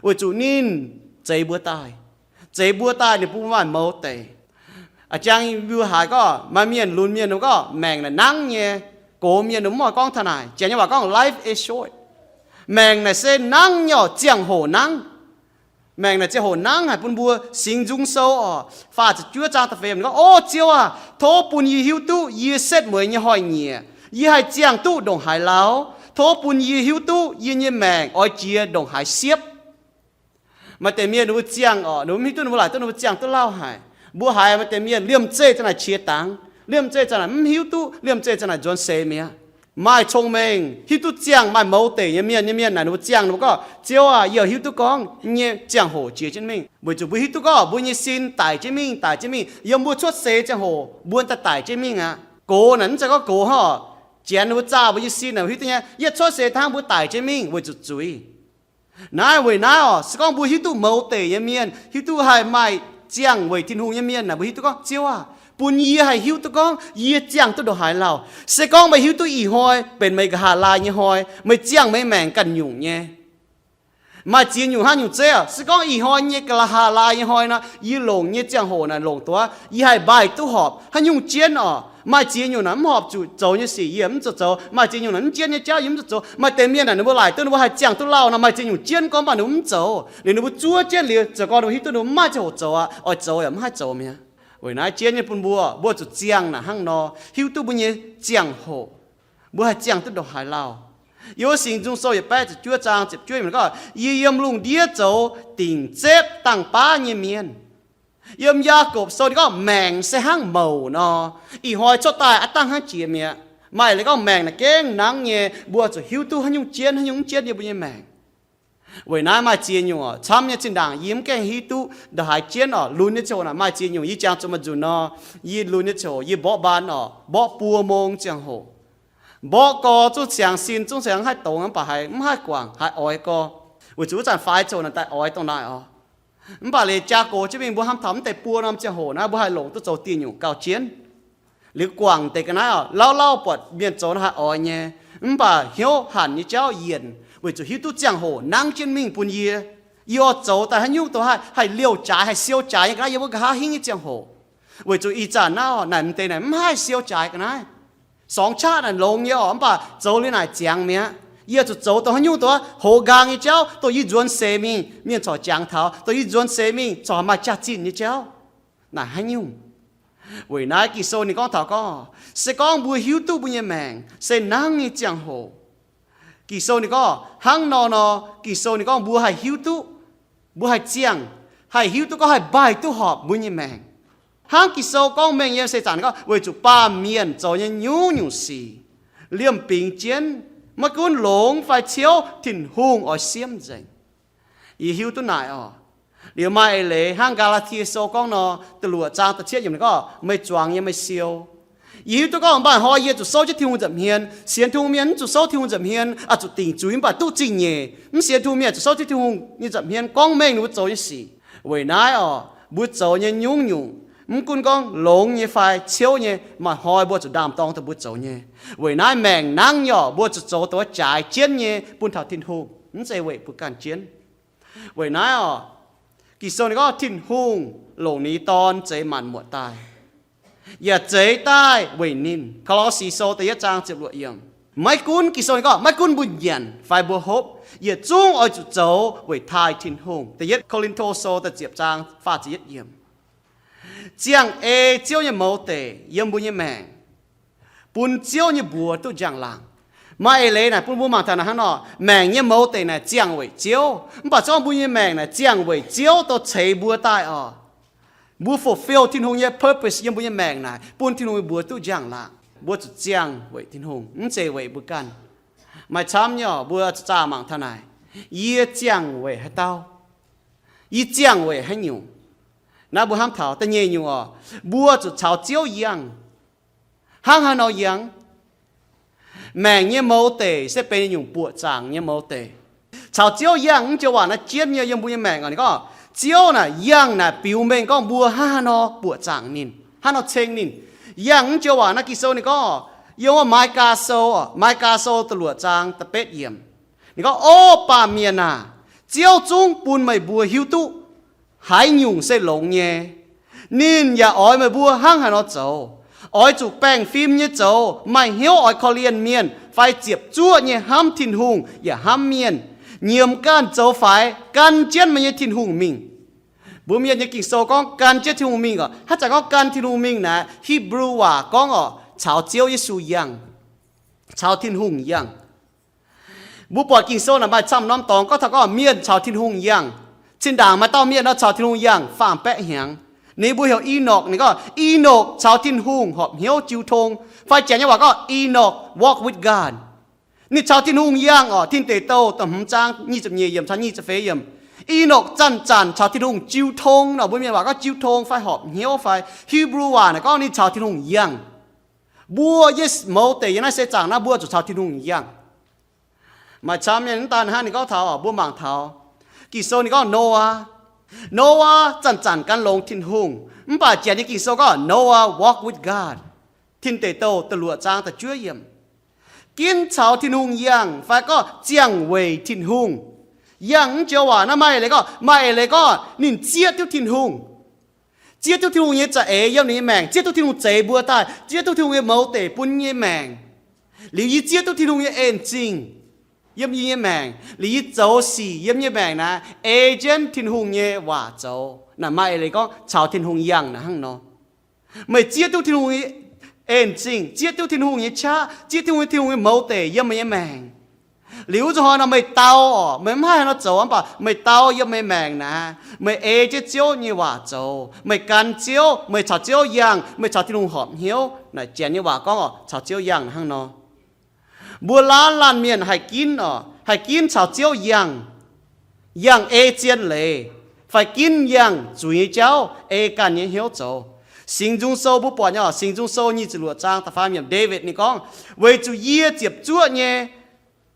weic zuqc ninh zeix mbuo daaih, zeix mbuo daaih ninh bun mbuo maaih mouz deic. A'jang mbuo haiz gorngv maaih mienh lunx mienh gorngv maengc naaic nangv nyei. Gox mienh mv oix gorngv taux naaic. Janx nyei waac gorngv life is short. Maengc naaic se nangv nyei oc, ziangh hoc nangv. Maengc naaic ziangh hoc nangv haic bun mbuo. Singx Nzung Sou oc, faah ziepc juov zaang da'feix, ninh gorngv, O Ziouv aac, tov bun yie hiuv duqv yie setv mueiz nyei hnoi-nyieqc, yie haih ziangh duqv ndongc haaix lauh. Tov bun yie hiuv duqv yie nyei maengc oix jiex ndongc haaix siepv. Maaih deix mienh ninh mbuo ziangh oc, ninh mbuo mv hiuv duqv ninh mbuo laaic duqv ninh mbuo ziangh duqv lauh haic. Mbuo haiz maaih deix mienh liemh zeih za'naaic qiex dangx, liemh zeih za'naaic mv hiuv duqv, liemh zeih za'naaic nzuonx seix mi'aqv. Maaih cong-mengh, hiuv duqv ziangh, maaih mouz deic nyei mienh, nyei mienh naaic ninh mbuo ziangh, ninh mbuo gorngv, Ziouv aac, yie oix hiuv duqv gorngv yie nyei ziangh hoc jiex jienv mingh, weic zuqc mbuo hiuv duqv gorngv mbuo nyei sin daic jienv mingh, daic jienv mingh. Yiem mbuo cuotv seix ziangh hoc mbuo daaih daic jienv mingh aqv. Gox naaic mv zeiz gorngv gox hnangv oc. Janx ninh mbuo zaah mbuo nyei sin naaic hiuv duqv nyei, yie cuotv seix hnangv mbuo daic jienv mingh weic zuqc zuiz. Naaiv weic naaiv oc, se gorngv mbuo hiuv duqv mouz deic nyei mienh, hiuv duqv haih maaih ziangh weic Tin-Hungh nyei mienh naaic, mbuo hiuv duqv gorngv, Ziouv aac, bun yie haih hiuv duqv gorngv yie ziangh duqv ndongc haaix lauh. Se gorngv meih hiuv duqv ih hnoi benx meih nqa'haav laai nyei hnoi, meih ziangh meih maengc ganh nyungc nyei. Maaih ziex nyungc hnangv nyungc zeiv oc. Se gorngv ih hnoi nyei nqa'haav laai nyei hnoi nor, yie longc nyei ziangh hoc naaic longc duqv, yie haih mbaih duqv horpc haaix nyungc jienv oc. Maaih ziex nyungc naaic mv horpc zuqc zoux nyei sic yie mv zuqc zoux. Maaih ziex nyungc naaic mv jienv nyei jauv yie mv zuqc zoux. Maaih deix mienh naaic ninh mbuo laaic duqv ninh mbuo haih ziangh duqv lauh nor, maaih ziex nyungc jienv gorngv mv baac ninh mbuo mv zoux. Liuz ninh mbuo zuov jienv liuz, zoux gorngv ninh mbuo hiuv duqv ninh mbuo maiv ziangh hoc zoux aqv, oix zoux yaac mv haih zoux mi'aqv. Weic naaiv jienv nyei bun mbuo, mbuo zuqc ziangh naaic hnangv nor, hiuv duqv mbuo nyei ziangh hoc, mbuo haih ziangh duqv ndongc haaix lauh. Yiem wuov Singx Nzung Sou yietc baeqv ziepc juov zaang ziepc juov yiemc gorngv, Yie yiem lungh ndiev zoux dingc zepv dangh baav nyei mienh. Yiem Yaagorpc Sou ninh gorngv maengc se hnangv mouc nor, ih hnoi cuotv daaih aav dangh hnangv jiex mi'aqv. Maaih leiz gorngv maengc naaic gengh nangv nyei, mbuo zuqc hiuv duqv haaix nyungc jienv, haaix nyungc mv jienv yiem mbuo nyei maengc. Weic naaiv maaih ziex nyungc oc, camv nyei zinh ndaangc yie mv gaengh hiuv duqv ndongc haaix jienv oc. Lunx nyei ziangh hoc naaic maaih ziex nyungc, yie jangx zuqc maaih nzunc nor, yie lunx nyei ziangh hoc yie mborqv mbaan oc, mborqv buo mong ziangh hoc, mborqv gau zungv ciangx sin zungv ciangx haih dongz mv baac haiz mv haih guangc, haiz oix gau. Weic zuqc wuov zanc faix ziangh hoc naaic daaih oix dongh naaic oc. Mv baac liuz jaa gox jienv mingh mbuo hnamv taux mv deix buo norm ziangh hoc naaiv mbuo haih longc duqv zoux dieh nyungc gauh jienv. Liuz guangc deix ga'naaiv oc, lauh lauh buatc mienh zoux naaiv haih oix nyei, mv baac hnyouv hanc nyei jauv yienc weic zuqc hiuv duqv ziangh hoc nangv jienv mingh bun yie. Yie oix zoux daaih haaix nyungc dongh haih, haih liouh jaaix, haih siou jaaix nyei ga'naaiv yiem wuov nqa'haav hingv nyei ziangh hoc. Weic zuqc ih zanc naaiv oc, naaic mv deix naaic mv haih siou jaaix ga'naaiv. Sorngx qaqv naaic longx nyei oc, mv baac zoux liuz naaic ziangx mi'aqv. Yie zuqc zoux dongh haaix nyungc dongh hoz nqaang nyei jauv, dongh yie nzuonx seix mingh mienh corc jangx taux, dongh yie nzuonx seix mingh corc maaih jaax-zinh nyei jauv. Naaic haaix nyungc? Weic naaiv Ging-Sou ninh gorngv taux gorngv, se gorngv mbuo hiuv duqv mbuo nyei maengc se nangv nyei ziangh hoc, Ging-Sou ninh gorngv hnangv nor nor, Ging-Sou ninh gorngv mbuo haih hiuv duqv, mbuo haih ziangh, haih hiuv duqv gorngv haih mbaih duqv horpc mbuo nyei maengc. Hnangv Ging-Sou gorngv mengh yiem se zanc gorngv weic zuqc baamh mienh zoux nyei nyungc-nyungc sic liemh bingx jienv, maiv gunv longx fai ciouv, Tin-Hungh oix siemv nzengc. Yie hiuv duqv naaic oc. Liuz maaih eix leiz hnangv Gaa^laa^tie Sou gorngv nor, da'luoqc zaang da'cietv yiemc ninh gorngv, meih zuangx nyei meih siou. Yie hiuv duqv gorngv mv baac hnoi yie zuqc souv jienv Tin-Hungh nza'hmien. Sienx Tin-Hungh mienh mv zuqc souv Tin-Hungh nza'hmien, oix zuqc dingc zuiz mv baac duqv zingh nyeic. Mv sienx Tin-Hungh mienh zuqc souv jienv Tin-Hungh nyei nza'hmien gorngv mengh ninh mbuo zoux nyei sic. Weic naaiv oc, mbuo zoux nyei nyungc-nyungc, mv gunv gorngv longx nyei fai ciouv nyei, maaih hnoi mbuo zuqc ndaam-dorng dongh mbuo zoux nyei. Weic naaiv maengc nangv nyei oc, mbuo zuqc zoux dongh wuov jaaix jienv nyei bun taux Tin-Hungh, mv zeiz weic mbuo ganh jienv. Weic naaiv oc, Ging-Sou ninh gorngv Tin-Hungh longc ninh nyei Dorn zeix maanc muotc daaih, yaac zeix daaih weic ninh. Ko^lo^si Sou da'yietv zaang ziepc luoqc yiemc. Maiv gunv, Ging-Sou ninh gorngv, maiv gunv mbuo nyanc fai mbuo hopv, yietc zungv oix zuqc zoux weic taaih Tin-Hungh. Da'yietv Ko^lin^to Sou da'ziepc zaang faah ziepc yietv yiemc. Ziangh ei Ziouv nyei mouz deic yiem mbuo nyei maengc, bun Ziouv nyei mbuox duqv njang-laangc. Maaih eix leiz naaic bun mbuo mangc taux naaic hnangv nor, maengc nyei mouz deic naaic ziangh weic Ziouv, mv baac zorqv mbuo nyei maengc naaic ziangh weic Ziouv dongh ceix mbuo daaih oc. Mbuo fulfill Tin-Hungh nyei purpose yiem mbuo nyei maengc naaic, bun Tin-Hungh nyei mbuox duqv njang-laangc. Mbuo zuqc ziangh weic Tin-Hungh, mv zeiz weic mbuo ganh. Maaih camv nyei oc, mbuo zuqc zaah mangc taux naaic, yie ziangh weic haaix dauh? Yie ziangh weic haaix nyungc? Naaiv mbuo hnamv taux da'nyeic nyungc oc, mbuo zuqc caux Ziouv yangh. Hnangv haaix nor yangh? Maengc nyei mouz deic se benx nyungc buoqc zaangc nyei mouz deic. Caux Ziouv yangh mv joux waac naaiv jienv nyei yiem mbuo nyei maengc oc. Ninh gorngv Ziouv naaic yangh naaic biux mengh gorngv mbuo hnangv haaix nor buoqc zaangc ninh, hnangv haaix nor ceng ninh. Yangh mv joux waac naaiv Ging-Sou ninh gorngv, yiem wuov Mai^gaa Sou, Mai^gaa Sou da'luoqc zaang da'betv yiemc, ninh gorngv, O baamh mienh aac, Ziouv zungv bun meih mbuo hiuv duqv haaix nyungc se longx nyei. Ninh yaac oix meih mbuo hnangv haaix nor zoux. Oix zuqc baengh fim nyei zoux, maaih hnyouv oix korv-lienh mienh, fai ziepc zuoqv nyei hnamv Tin-Hungh yaac hnamv mienh, nyiemc ganh zoux faix, gan jienv meih nyei Tin-Hungh mingh. Mbuo Mienh nyei Ging-Sou gorngv gan jienv Tin-Hungh mingh oc. Haaix zanc gorngv gan Tin-Hungh mingh naaic, Hipv^lu waac gorngv oc, caux Ziouv Yesu yangh, caux Tin-Hungh yangh. Mbuo buatc Ging-Sou naaic maaih camv norm dorngx gorngv taux gorngv mienh caux Tin-Hungh yangh. Zinh ndaangc maaih dauh mienh nor caux Tin-Hungh yangh faam-baeqv hnyangx. Ninh mbuo heuc Enokc. Ninh gorngv Enokc caux Tin-Hungh horpc hnyouv jiu tong, fai Janx nyei waac gorngv Enoch walked with God. Ninh caux Tin-Hungh yangh oc. Tin Deic Douh da'hmz zaang nyic ziepc nyeic yiemc caux nyic ziepc feix yiemc. Enokc zanc zanc caux Tin-Hungh jiu tong nor, mbuo Mienh waac gorngv jiu tong fai horpc hnyouv fai Hipv^lu waac naaic gorngv ninh caux Tin-Hungh yangh. Mbuo yie mouz deic yiem naaiv seix zaangc naaiv mbuo zuqc caux Tin-Hungh yangh. Maaih camv mienh mv daan hnangv, ninh gorngv taux, mbuo mangc taux Ging-Sou ninh gorngv Noaa, Noaa zanc-zanc gan longx Tin-Hungh. Mv baac Janx nyei Ging-Sou gorngv Noah walked with God. Tin Deic Douh da'luoqc zaang da'juov yiemc. Ginv caux Tin-Hungh yangh fai gorngv ziangh weic Tin-Hungh. Yangh mv joux waac naaiv maaih eix leiz gorngv, maaih eix leiz gorngv ninh zieqv duqv Tin-Hungh. Zieqv duqv Tin-Hungh nyei za'eix yiem ninh nyei maengc, zieqv duqv Tin-Hungh zeix mbuo daaih, zieqv duqv Tin-Hungh nyei mouz deic bun nyei maengc. Liuz yie zieqv duqv Tin-Hungh nyei en-zingh yiem yie nyei maengc, liuz yie zoux sic yiem nyei maengc naaiv ei jienv Tin-Hungh nyei waac zoux. Naaic maaih eix leiz gorngv caux Tin-Hungh yangh naaic hnangv nor. Meih zieqv duqv Tin-Hungh nyei en-zingh, zieqv duqv Tin-Hungh nyei qaqv, zieqv duqv Tin-Hungh nyei mouz deic yiem meih nyei maengc. Liuz wuov zuqc hnoi nor meih dau oc, meih mv haih haaix nor zoux, mv baac meih dau yiem meih maengc naaiv, meih ei jienv Ziouv nyei waac zoux, meih gan Ziouv, meih caux Ziouv yangh, meih caux Tin-Hungh horpc hnyouv. Naaic Janx nyei waac gorngv oc, caux Ziouv yangh hnangv nor. Mbuo laanh laanh mienh haih ginv oc, haih ginv caux Ziouv yangh, yangh ei zien leiz, fai ginv yangh zuiz nyei jauv ei ganh nyei hnyouv zoux. Singx Nzung Sou mbuo buatc nyei oc, Singx Nzung Sou nyic ziepc luoqc zaang da'faam yiemc, Ndaawitv ninh gorngv, weic zuqc yie ziepc zuoqv nyei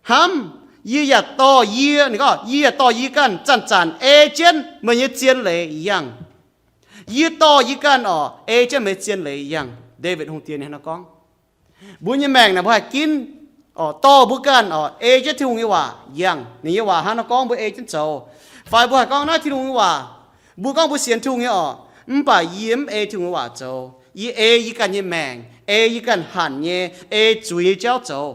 hnamv, yie yaac dorh yie, ninh gorngv, yie yaac dorh yie ganh zanc-zanc ei jienv meih nyei zien leiz yangh. Yie dorh yie ganh oc ei jienv meih nyei zien leiz yangh. Ndaawitv Hungh Diex ninh hnangv nor gorngv. Mbuo nyei maengc naaic mbuo haih ginv oc, dorh mbuo ganh oc ei jienv Tin-Hungh nyei waac yangh. Ninh nyei waac hnangv nor gorngv mbuo ei jienv zoux. Fai mbuo haih gorngv naaiv Tin-Hungh nyei waac, mbuo gorngv mbuo sienx Tin-Hungh nyei oc, mv baac yie mv ei Tin-Hungh nyei waac zoux. Yie ei yie ganh nyei maengc, ei yie ganh hanc nyei, ei zuiz nyei jauv zoux.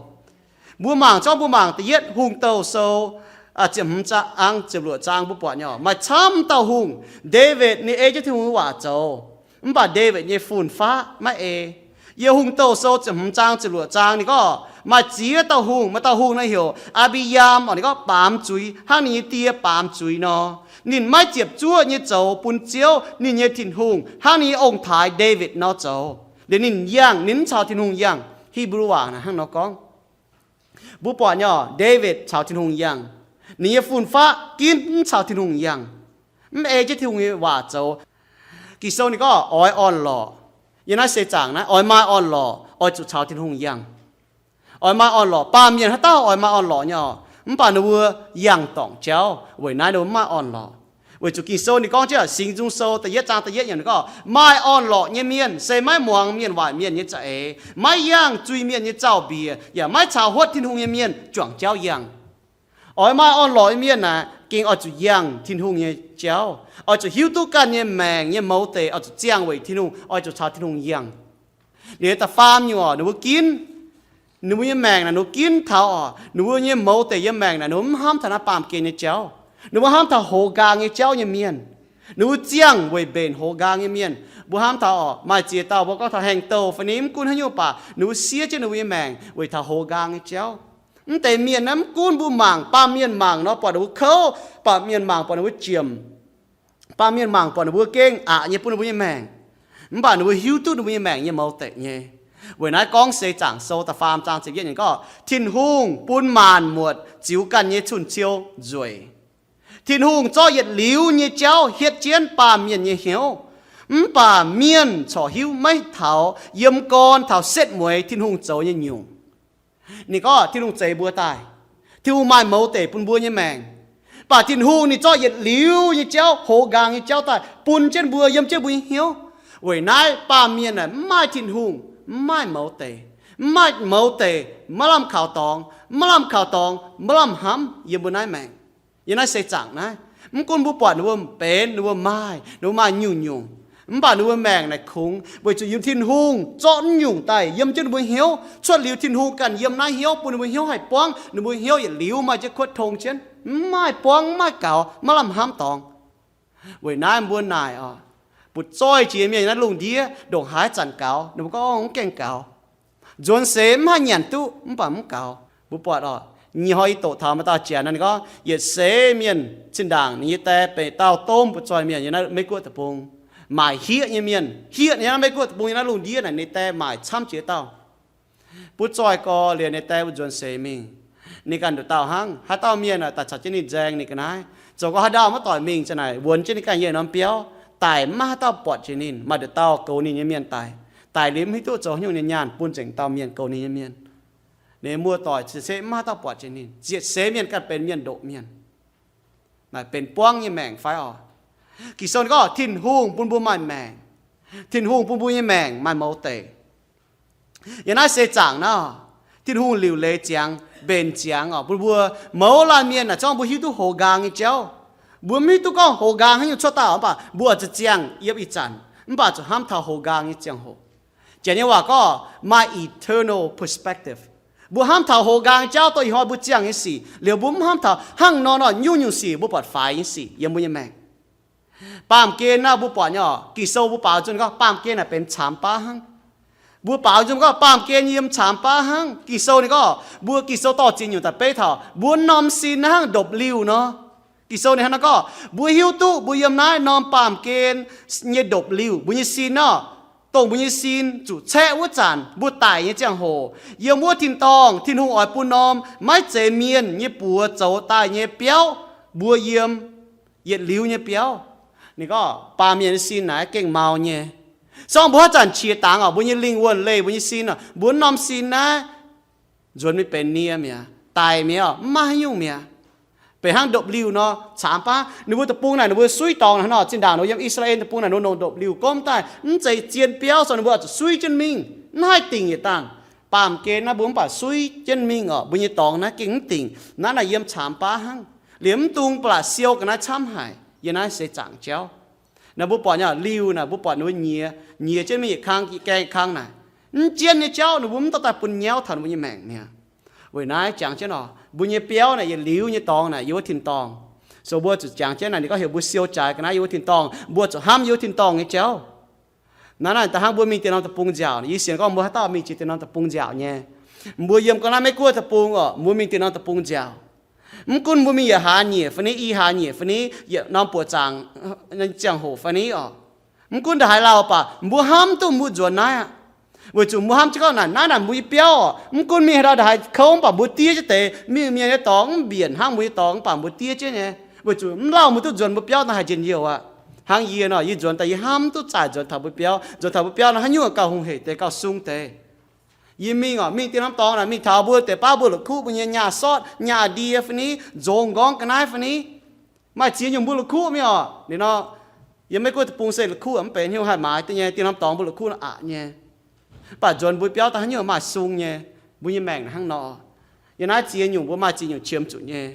Mbuo mangc zorqv mbuo mangc da'yietv Hungh Douh Sou ziepc hmz zaang, ziepc luoqc zaang mbuo buatc nyei oc, maaih camv dauh hungh, Ndaawitv ninh ei jienv Tin-Hungh nyei waac zoux, mv baac Ndaawitv nyei fun-faqv maiv ei. Yiem Hungh Douh Sou ziepc hmz zaang ziepc luoqc zaang ninh gorngv maaih ziex dauh hungh, maaih dauh hungh naaiv heuc Aa^mbi^yaam oc, ninh gorngv baamz zuiz hnangv ninh nyei die baamz zuiz nor. Ninh maiv ziepc zuoqv nyei zoux bun Ziouv ninh nyei Tin-Hungh hnangv ninh nyei ong-taaix Ndaawitv nor zoux. Liuz ninh yangh, ninh mv caux Tin-Hungh yangh. Hipv^lu waac naaic hnangv nor gorngv. Mbuo buatc nyei oc, Ndaawitv caux Tin-Hungh yangh. Ninh nyei fun-faqv ginv mv caux Tin-Hungh yangh, mv ei jienv Tin-Hungh nyei waac zoux. Ging-Sou ninh gorngv oix orn-lorqc. Yiem naaiv seix zaangc naaiv oix maaih orn-lorqc, oix zuqc caux Tin-Hungh yangh. Oix maaih orn-lorqc. Baamh mienh haaix dauh oix maaih orn-lorqc nyei oc, mv baac ninh mbuo yangh dorngc jauv, weic naaiv ninh mbuo mv maaih orn-lorqc. Weic zuqc Ging-Sou ninh gorngv jienv Singx Nzung Sou da'yietv zaang da'yietv yiemc ninh gorngv, maaih orn-lorqc nyei mienh se maiv muangx mienh waaic mienh nyei za'eix, maiv yangh zuiz-mienh nyei zaux-mbiec, yaac maiv caux huotv Tin-Hungh nyei mienh juangc jauv yangh. Oix maaih orn-lorqc nyei mienh naaic, gengh oix zuqc yangh Tin-Hungh nyei jauv, oix zuqc hiuv duqv ganh nyei maengc nyei mouz deic oix zuqc ziangh weic Tin-Hungh, oix zuqc caux Tin-Hungh yangh. Liuz da'faam nyungc oc, ninh mbuo ginv, ninh mbuo nyei maengc naaic ninh mbuo ginv taux oc, ninh mbuo nyei mouz deic yiem maengc naaic ninh mbuo mv hnamv taux naaiv baamh gen nyei jauv. Ninh mbuo hnamv taux hoz nqaang nyei jauv nyei mienh. Ninh mbuo ziangh weic mbenc hoz nqaang nyei mienh. Mbuo hnamv taux oc, maaih ziex dauh mbuo gorngv taux haengh douh fai ninh mv gunv haaix nyungc baac ninh mbuo siev jienv ninh mbuo nyei maengc weic taux hoz nqaang nyei jauv. Mv deix mienh naaiv mv gunv mbuo mangc, baamh mienh mangc nor buatc ninh mbuo kouv, baamh mienh mangc buatc ninh mbuo jiemc, baamh mienh mangc buatc ninh mbuo gengh aqc nyei bun ninh mbuo nyei maengc. Mv baac ninh mbuo hiuv duqv ninh mbuo nyei maengc nyei mouz deic nyei. Weic naaiv gorngv Seix Zaangc Sou da'faam zaang ziepc yietv yiemc gorngv, Tin-Hungh bun maanc muotc ziux ganh nyei cun-ciou nzueic. Tin-Hungh zorqv yietc liuz nyei jauv hietv jienv baamh mienh nyei hnyouv. Mv baac mienh corc hiuv maiv taux yiem gorn taux setv mueiz Tin-Hungh zoux nyei nyungc. Ninh gorngv Tin-Hungh zeix mbuo daaih. Tin-Hungh maaih mouz deic bun mbuo nyei maengc. Mv baac Tin-Hungh ninh zorqv yietc liuz nyei jauv, hoz nqaang nyei jauv daaih bun jienv mbuo, yiem jienv mbuo nyei hnyouv. Weic naaiv baamh mienh naaic mv maaih Tin-Hungh, mv maaih mouz deic. Mv maaih mouz deic maiv lamh kaux dorngx, maiv lamh kaux dorngx maiv lamh hnamv yiem mbuo naaiv maengc. Yiem naaiv seix zaangc naaiv, mv gunv mbuo buatc ninh mbuo benx, ninh mbuo maaih, ninh mbuo maaih nyungc-nyungc, Mv baac ninh mbuo maengc naaic kungx weic zuqc yiem Tin-Hungh zorqv naaiv nyungc daaih yiem jienv ninh mbuo hnyouv. Cuotv liuz Tin-Hungh ganh yiem naaiv hnyouv bun ninh mbuo hnyouv haih buangv, ninh mbuo hnyouv yietc liuz maaih jienv kuotv tong jienv, mv maaih buangv, mv maaih gaux, maiv lamh hnamv dorngx. Weic naaiv mbuo naaic oc, butv zoih jiex mienh yiem naaiv lungh ndiev ndongc haaix zanc gaux, ninh mbuo gorngv mv gaengh gaux. Nzuonx seix mv haih nyanc duqv mv baac mv gaux. Mbuo buatc oc, nyei hnoi yie doqc taux maaih dauh janx nor, ninh gorngv yietc seix mienh zinh ndaangc ninh nyei die benx dauh domh butv zoih mienh yiem naaiv Meiv Guoqv deic-bung, maaic hieqv nyei mienh, hieqv nyei naaiv Meiv Guoqv deic-bung yiem naaiv lungh ndiev naaic ninh die maaic camv jiex dauh. Butv zoih gorx liuz ninh die mbuo nzuonx seix mingh. Ninh ganh nduqc dauh hnangv, haaix dauh mienh daaih caux jienv ninh nzaeng ninh ga'naaiv, zoux gau haaix dauh maiv doic mingh za'naaic wuonx jienv ninh ganh nyei norm biauv, daic maiv maaih haaix dauh buatc jiex ninh, maaih nduqc dauh goux ninh nyei mienh daic. Daic liuz mv hiuv duqv zoux haaix nyungc nyei nyaanh bun nzengc dauh mienh goux ninh nyei mienh. Ninh muoz-doic ziouc se maiv maaih haaix dauh buatc jiex ninh, ziouc seix mienh ganh benx mienh ndoqc mienh. Naaic benx buangv nyei maengc fai oc? Ging-Sou ninh gorngv Tin-Hungh bun mbuo maaih maengc. Tin-Hungh bun mbuo nyei maengc maaih mouz deic. Yiem naaiv seix zaangc naaiv, Tin-Hungh liuc leiz ziangx, mbenc ziangx oc, bun mbuo mouz laanh mienh naaic zorngv mbuo hiuv duqv hoz nqaang nyei jauv. Mbuo mv hiuv duqv gorngv hoz nqaang haaix nyungc cuotv daaih oc, mv baac mbuo oix zuqc ziangh yiem ih zanc, mv baac zuqc hnamv tauh hoz nqaang nyei ziangh hoc. Janx nyei waac gorngv maaih eternal perspective. Mbuo hnamv taux hoz nqaang nyei jauv, dongh ih hnoi mbuo ziangh nyei sic, liuz mbuo mv hnamv taux hnangv nor nor nyungc-nyungc sic mbuo buatc faix nyei sic yiem mbuo nyei maengc. Baamh gen naaiv mbuo buatc nyei oc, Ging-Sou mbuo baaux nzung gorngv baamh gen naaic benx caamx baav hnangv. Mbuo baaux nzung gorngv baamh gen yiem caamx baav hnangv. Ging-Sou ninh gorngv, mbuo Ging-Sou dorh ziex nyungc daaih beiv taux mbuo norm sin naaiv hnangv ndopv-liuh nor. Ging-Sou ninh hnangv naaiv gorngv, mbuo hiuv duqv mbuo yiem naaiv norm baamh gen nyei ndopv-liuh, mbuo nyei sin nor, dongh mbuo nyei sin zuqc caeqv wuov zanc, mbuo daic nyei ziangh hoc, yiem wuov tin-dorngh, Tin-Hungh oix bun norm maiv zeiz mienh nyei buoz zoux daaih nyei biauv, mbuo yiem yietc liuz nyei biauv. Ninh gorngv baamh mienh nyei sin naaiv gengh mau nyei. Se gorngv mbuo haaix zanc qiex dangx oc, mbuo nyei lingh wuonh leih mbuo nyei sin oc, mbuo norm sin naaiv nzuonx mingh benx nie mi'aqv, daic mi'aqv, mv maaih haaix nyungc mi'aqv. Benx hnangv ndopv-liuh nor, caamx baav. Ninh mbuo deic-bung naaic ninh mbuo suiv dorngx hnangv nor, zinh ndaangc ninh mbuo yiem I^saa^laa^en deic-bung naaic ninh mbuo longc ndopv-liuh gomv daaih, mv zeiz zien biauv, so ninh mbuo oix zuqc suiv jienv mingh, mv haih dingc yietc dangh. Baamh gen naaiv mbuo mv baac suiv jienv mingh oc, mbuo nyei dorngx naaiv gengh mv dingc. Naaiv naaic yiem caamx baav hnangv, liemh mv dungx ba'laqc siou ga'naaiv camv haic yiem naaiv seix zaangc jauv. Naaiv mbuo buatc nyei liuh naaic, mbuo buatc ninh mbuo nyiex, nyiex jienv mingh yietc kang yietc gaeng yietc kang naaic, mv jienv nyei jauv ninh mbuo mv dorh daaih bun nyauv taux ninh mbuo nyei maengc mi'aqv. Weic naaiv jangx jienv oc, mbuo nyei biauv naaic yietc liuz nyei dorngx naaic yiem wuov tin-dorngh. So mbuo zuqc jangx jienv naaic, ninh gorngv heuc mbuo siou jaaix ga'naaiv yiem wuov tin-dorngh, mbuo zuqc hnamv yiem wuov tin-dorngh nyei jauv. Naaiv naaic da'hnangv mbuo mingh dieh norm deic-bung nziaauc, yie sienx gorngv mbuo haaix dauh mingh jiex dieh norm deic-bung nziaauc nyei. Mbuo yiem ga'naaiv Meiv Guoqv deic-bung oc, mbuo mingh dieh norm deic-bung nziaauc. Mv gunv mbuo mingh yietc hlaax nyieqc fai ni, i hlaax nyieqc fai ni, yietc norm buoqc zaangc ziangh hoc fai ni oc. Mv gunv ndongc haaix lauh baac mbuo hnamv duqv mbuo nzuonx naaiv aqv. Weic zuqc mbuo hnamv jienv gorngv naaic, naaiv naaic mbuo nyei biauv oc. Mv gunv mingh haaix dauh ndongc haaix kouv mv baac mbuo diev jienv deix, mingh mienh nyei dorngx mv mbienc hnangv mbuo nyei dorngx mv baac mbuo diev jienv nyei. Weic zuqc mv lauh mbuo duqv nzuonx mbuo biauv naaiv haih njien-youh aqv. Hnangv yie nor, yie nzuonx daaih yie hnamv duqv zaaic nzuonx taux mbuo biauv, nzuonx taux mbuo biauv naaiv haaix nyungc gauh hungh heic deix, gauh sung deix. Yie mingh oc, mingh dieh norm dorngx naaic, mingh taux mbuo deix baav mbuo la'kuqv mbuo nyei nyaah sortv, nyaah ndie fai ni, nzong nqorngv ga'naaiv fai ni, maaih ziex nyungc mbuo la'kuqv mingh oc. Ninh nor, yiem Meiv Guoqv deic-bung se la'kuqv mv benx hnyouv haih maaiz duqv nyei, dieh norm dorngx mbuo la'kuqv aqc nyei. Mv baac nzuonx mbuo biauv daaih haaix nyungc maaih sung nyei, mbuo nyei maengc hnangv nor. Yiem naaiv ziex nyungc mbuo maaih ziex nyungc qiemx zuqc nyei.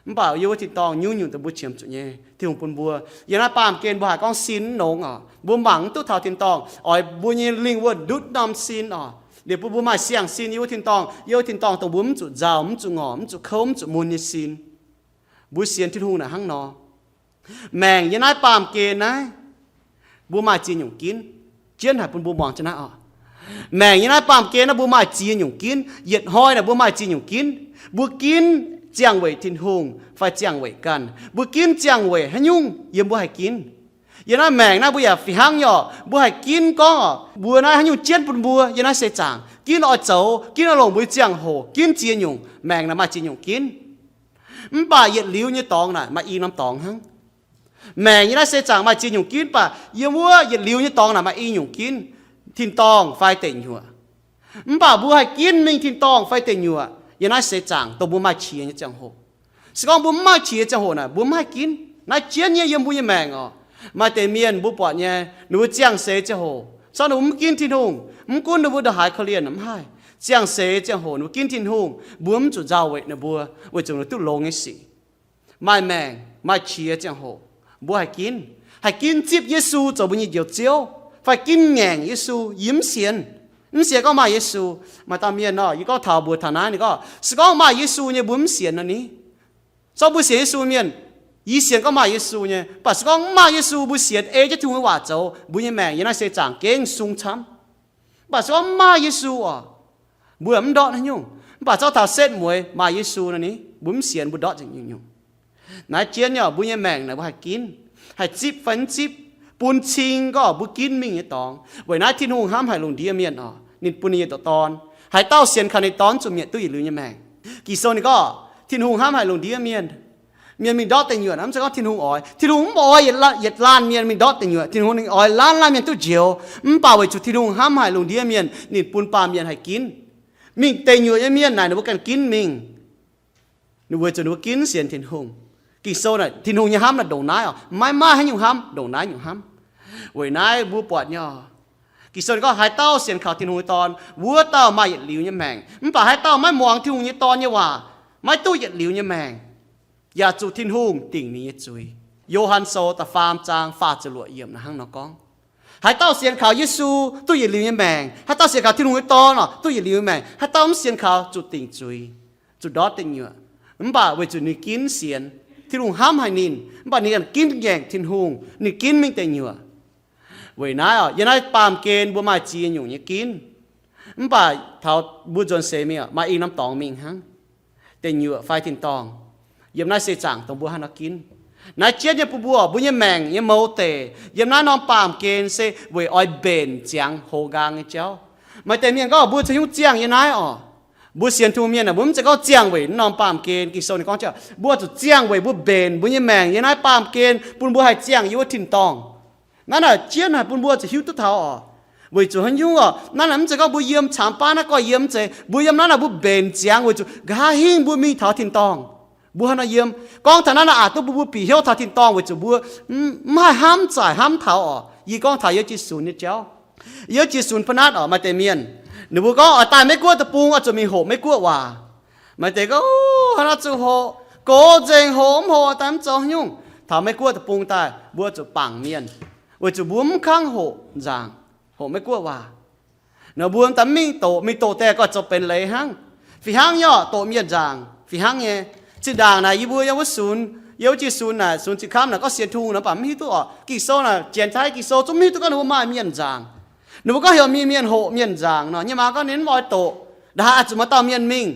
Mv baac yiem wuov tin-dorngh nyungc-nyungc dongh mbuo qiemx zuqc nyei, Tin-Hungh bun mbuo. Yiem naaiv baamh gen mbuo haiz gorngv sin mv longx oc, mbuo mangc mv duqv taux tin-dorngh, oix mbuo nyei lingh wuonh ndutv norm sin oc. Liuz bun mbuo maaih siang-sin yiem wuov tin-dorngh, yiem wuov tin-dorngh dongh mbuo mv zuqc nzauh, mv zuqc ngorc, mv zuqc kouv, mv zuqc mun nyei sin. Mbuo sienx Tin-Hungh naaic hnangv nor. Maengc yiem naaiv baamh gen naaiv, mbuo maaih ziex nyungc ginv. Jienv haic bun mbuo muangx jienv naaiv oc. Maengc yiem naaiv baamh gen naaiv mbuo maaih ziex nyungc ginv. Yietc hnoi naaic mbuo maaih ziex nyungc ginv. Mbuo ginv ziangh weic Tin-Hungh fai ziangh weic ganh. Mbuo ginv ziangh weic haaix nyungc yiem mbuo haih ginv. Yiem naaiv maengc naaiv mbuo yaac fih hnangv nyei oc. Mbuo haih ginv gorngv oc, mbuo naaiv haaix nyungc jienv bun mbuo yiem naaiv seix zaangc. Ginv oix zoux, ginv oix longc mbuo nyei ziangh hoc, ginv ziex nyungc. Maengc naaic maaih ziex nyungc ginv. Mv baac yietc liuz nyei dorngx naaic maaih i norm dorngx hnangv. Maengc yiem naaiv seix zaangc maaih ziex nyungc ginv, mv baac yiem wuov yietc liuz nyei dorngx naaic maaih i nyungc ginv, tin-dorngh fai deic nyuoqc. Mv baac mbuo haih ginv mingh tin-dorngh fai deic nyuoqc yiem naaiv seix zaangc dongh mbuo maaih qiex nyei ziangh hoc. Se gorngv mbuo mv maaih qiex ziangh hoc naaic, mbuo mv haih ginv. Naaiv jienv nyei yiem mbuo nyei maengc oc. Maaih deix mienh mbuo buatc nyei, ninh mbuo ziangh seix ziangh hoc, se gorngv ninh mbuo mv ginv Tin-Hungh, mv gunv ninh mbuo ndongc haaix korv-lienh mv haih, ziangh seix ziangh hoc ninh mbuo ginv Tin-Hungh, mbuo mv zuqc nzauh weic ninh mbuo, weic zuqc ninh duqv longx nyei sic. Maaih maengc, maaih qiex ziangh hoc, mbuo haih ginv. haih ginv zipv Yesu zoux mbuo nyei Njoux Ziouv, fai ginv ngaengc Yesu. Yie mv sienx. Mv sienx gorngv maaih Yesu. Maaih dauh mienh nor, yie gorngv taux mbuox taux naaiv, ninh gorngv, se gorngv maaih Yesu nyei mbuo mv sienx nor ni. Zorqv mbuo sienx Yesu mienh, yie sienx gorngv maaih Yesu nyei. Mv baac se gorngv mv maaih Yesu, mbuo sienx ei jienv Tin-Hungh nyei waac zoux, mbuo nyei maengc yiem naaiv seix zaangc gengh sung camv. Mv baac se gorngv mv maaih Yesu oc, mbuo mv ndortv haaix nyungc. Mv baac zorqv taux setv mueiz maaih Yesu nor ni, mbuo mv sienx, mbuo ndortv nzengc nyungc-nyungc. Naaiv jienv nyei mbuo nyei maengc naaic mbuo haih ginv, haih zipv fai mv zipv, bun cing gorngv mbuo ginv mingh nyei dorngx. Weic naaiv Tin-Hungh hnamv haic lungh ndiev mienh oc, ninh bun ninh nyei ndoqc Dorn. Haaix dauh sienx kaux ninh Dorn zuqc mietc duqv yietc liuz nyei maengc. Ging-Sou ninh gorngv Tin-Hungh hnamv haic lungh ndiev mienh, mienh mingh ndortv deic nyuoqc, mv zeiz gorngv Tin-Hungh oix. Tin-Hungh mv oix yietc laanh mienh mingh ndortv deic nyuoqc. Tin-Hungh ninh oix laanh laanh mienh duqv njoux. Mv baac weic zuqc Tin-Hungh hnamv haic lungh ndiev mienh, ninh bun baamh mienh haih ginv. Mingh deic nyuoqc nyei mienh naaic ninh mbuo ganh ginv mingh. Ninh weic zuqc ninh mbuo ginv sienx Tin-Hungh. Ging-Sou naaic, Tin-Hungh nyei hnamv naaic ndongc naaiv oc, maiv maaih haaix nyungc hnamv ndongc naaiv nyungc hnamv. Weic naaiv mbuo buatc nyei oc, Ging-Sou ninh gorngv haaix dauh sienx kaux Tin-Hungh nyei Dorn, wuov dauh maaih yietc liuz nyei maengc. Mv baac haaix dauh maiv muangx Tin-Hungh nyei Dorn nyei waac, maiv duqv yietc liuz nyei maengc, yaac zuqc Tin-Hungh dingc ninh nyei zuiz. Yo^han Sou da'faam zaang faah ziepc luoqc yiemc naaic hnangv nor gorngv, haaix dauh sienx kaux Yesu duqv yietc liuz nyei maengc. Haaix dauh sienx kaux Tin-Hungh nyei Dorn oc, duqv yietc liuz nyei maengc. Haaix dauh mv sienx kaux zuqc dingc zuiz, zuqc ndortv deic nyuoqc. Mv baac weic zuqc ninh ginv sienx, Tin-Hungh hnamv haic ninh, mv baac ninh ganh ginv ngaengc Tin-Hungh, ninh ginv mingh deic nyuoqc. Weic naaiv oc, yiem naaiv baamh gen mbuo maaih ziex nyungc nyei ginv. Mv baac taux mbuo nzuonx seix mingh oc, maaih i norm dorngx mingh hnangv, deic nyuoqc fai tin-dorngh. Yiem naaiv seix zaangc dongh mbuo haaix nor ginv. Naaiv jienv nyei bun mbuo, mbuo nyei maengc nyei mouz deic yiem naaiv norm baamh gen se weic oix mbenc ziangx hoz nqaang nyei jauv. Maaih deix mienh gorngv mbuo caux hnyouv ziangh yiem naaiv oc. Mbuo sienx Tin-Hungh mienh aah, mbuo mv zeiz gorngv ziangh weic norm baamh gen. Ging-Sou ninh gorngv, mbuo zuqc ziangh weic mbuo mbenc mbuo nyei maengc yiem naaiv baamh gen, bun mbuo haih ziangh yiem wuov tin-dorngh. Naaiv naaic jienv haic bun mbuo zuqc hiuv duqv taux oc. Weic zuqc haaix nyungc oc, naaiv naaic mv zeiz gorngv mbuo yiem caamx baav naaiv goih yiem, mv zeiz. Mbuo yiem naaiv naaic mbuo mbenc ziangx weic zuqc nqa'haav hingv mbuo mingh taux tin-dorngh. Mbuo haaix nor yiem? Gorngv taux naaiv naaic aqc duqv bun mbuo bieqc hnyouv taux tin-dorngh weic zuqc mbuo mv haih hnamv zaaic hnamv taux oc. Yie gorngv taux yiem jiex sunx nyei jauv. Yiem jiex sunx ba'natv oc, maaih deix mienh, ninh mbuo gorngv oix daaih Meiv-Guoqv deic-bung oix zuqc mingh hoqc Meiv-Guoqv waac. Maaih deix gorngv, haaix nor zuqc hoqc, gox nzengc, hoqc mv hoqc daaih mv zoux haaix nyungc. Taux Meiv-Guoqv deic-bung daaih mbuo zuqc bangc mienh, weic zuqc mbuo mv kangv hoqc nzaangc, hoqc Meiv-Guoqv waac. Nor mbuo daaih mv mingh doqc, mingh doqc deix gorx zoux benx leiz hnangv. Fih hnangv nyei oc, doqc mienh nzaangc fih hnangv nyei. Zinh ndaangc naaic yie mbuo yiem wuov sunx, yiem wuov jiex sunx naaic, sunx Zinh Kamv naaic gorngv sienx Tin-Hungh nor, mv baac mv hiuv duqv oc. Ging-Sou naaic janx taaih Ging-Sou zungv mv hiuv duqv gorngv ninh mbuo maaih mienh nzaangc. Ninh mbuo gorngv heuc mienh, mienh hoqc mienh nzaangc nor, nyei maa gorngv ninh mv oix doqc. Ndaaih oix zuqc maaih dauh mienh mingh.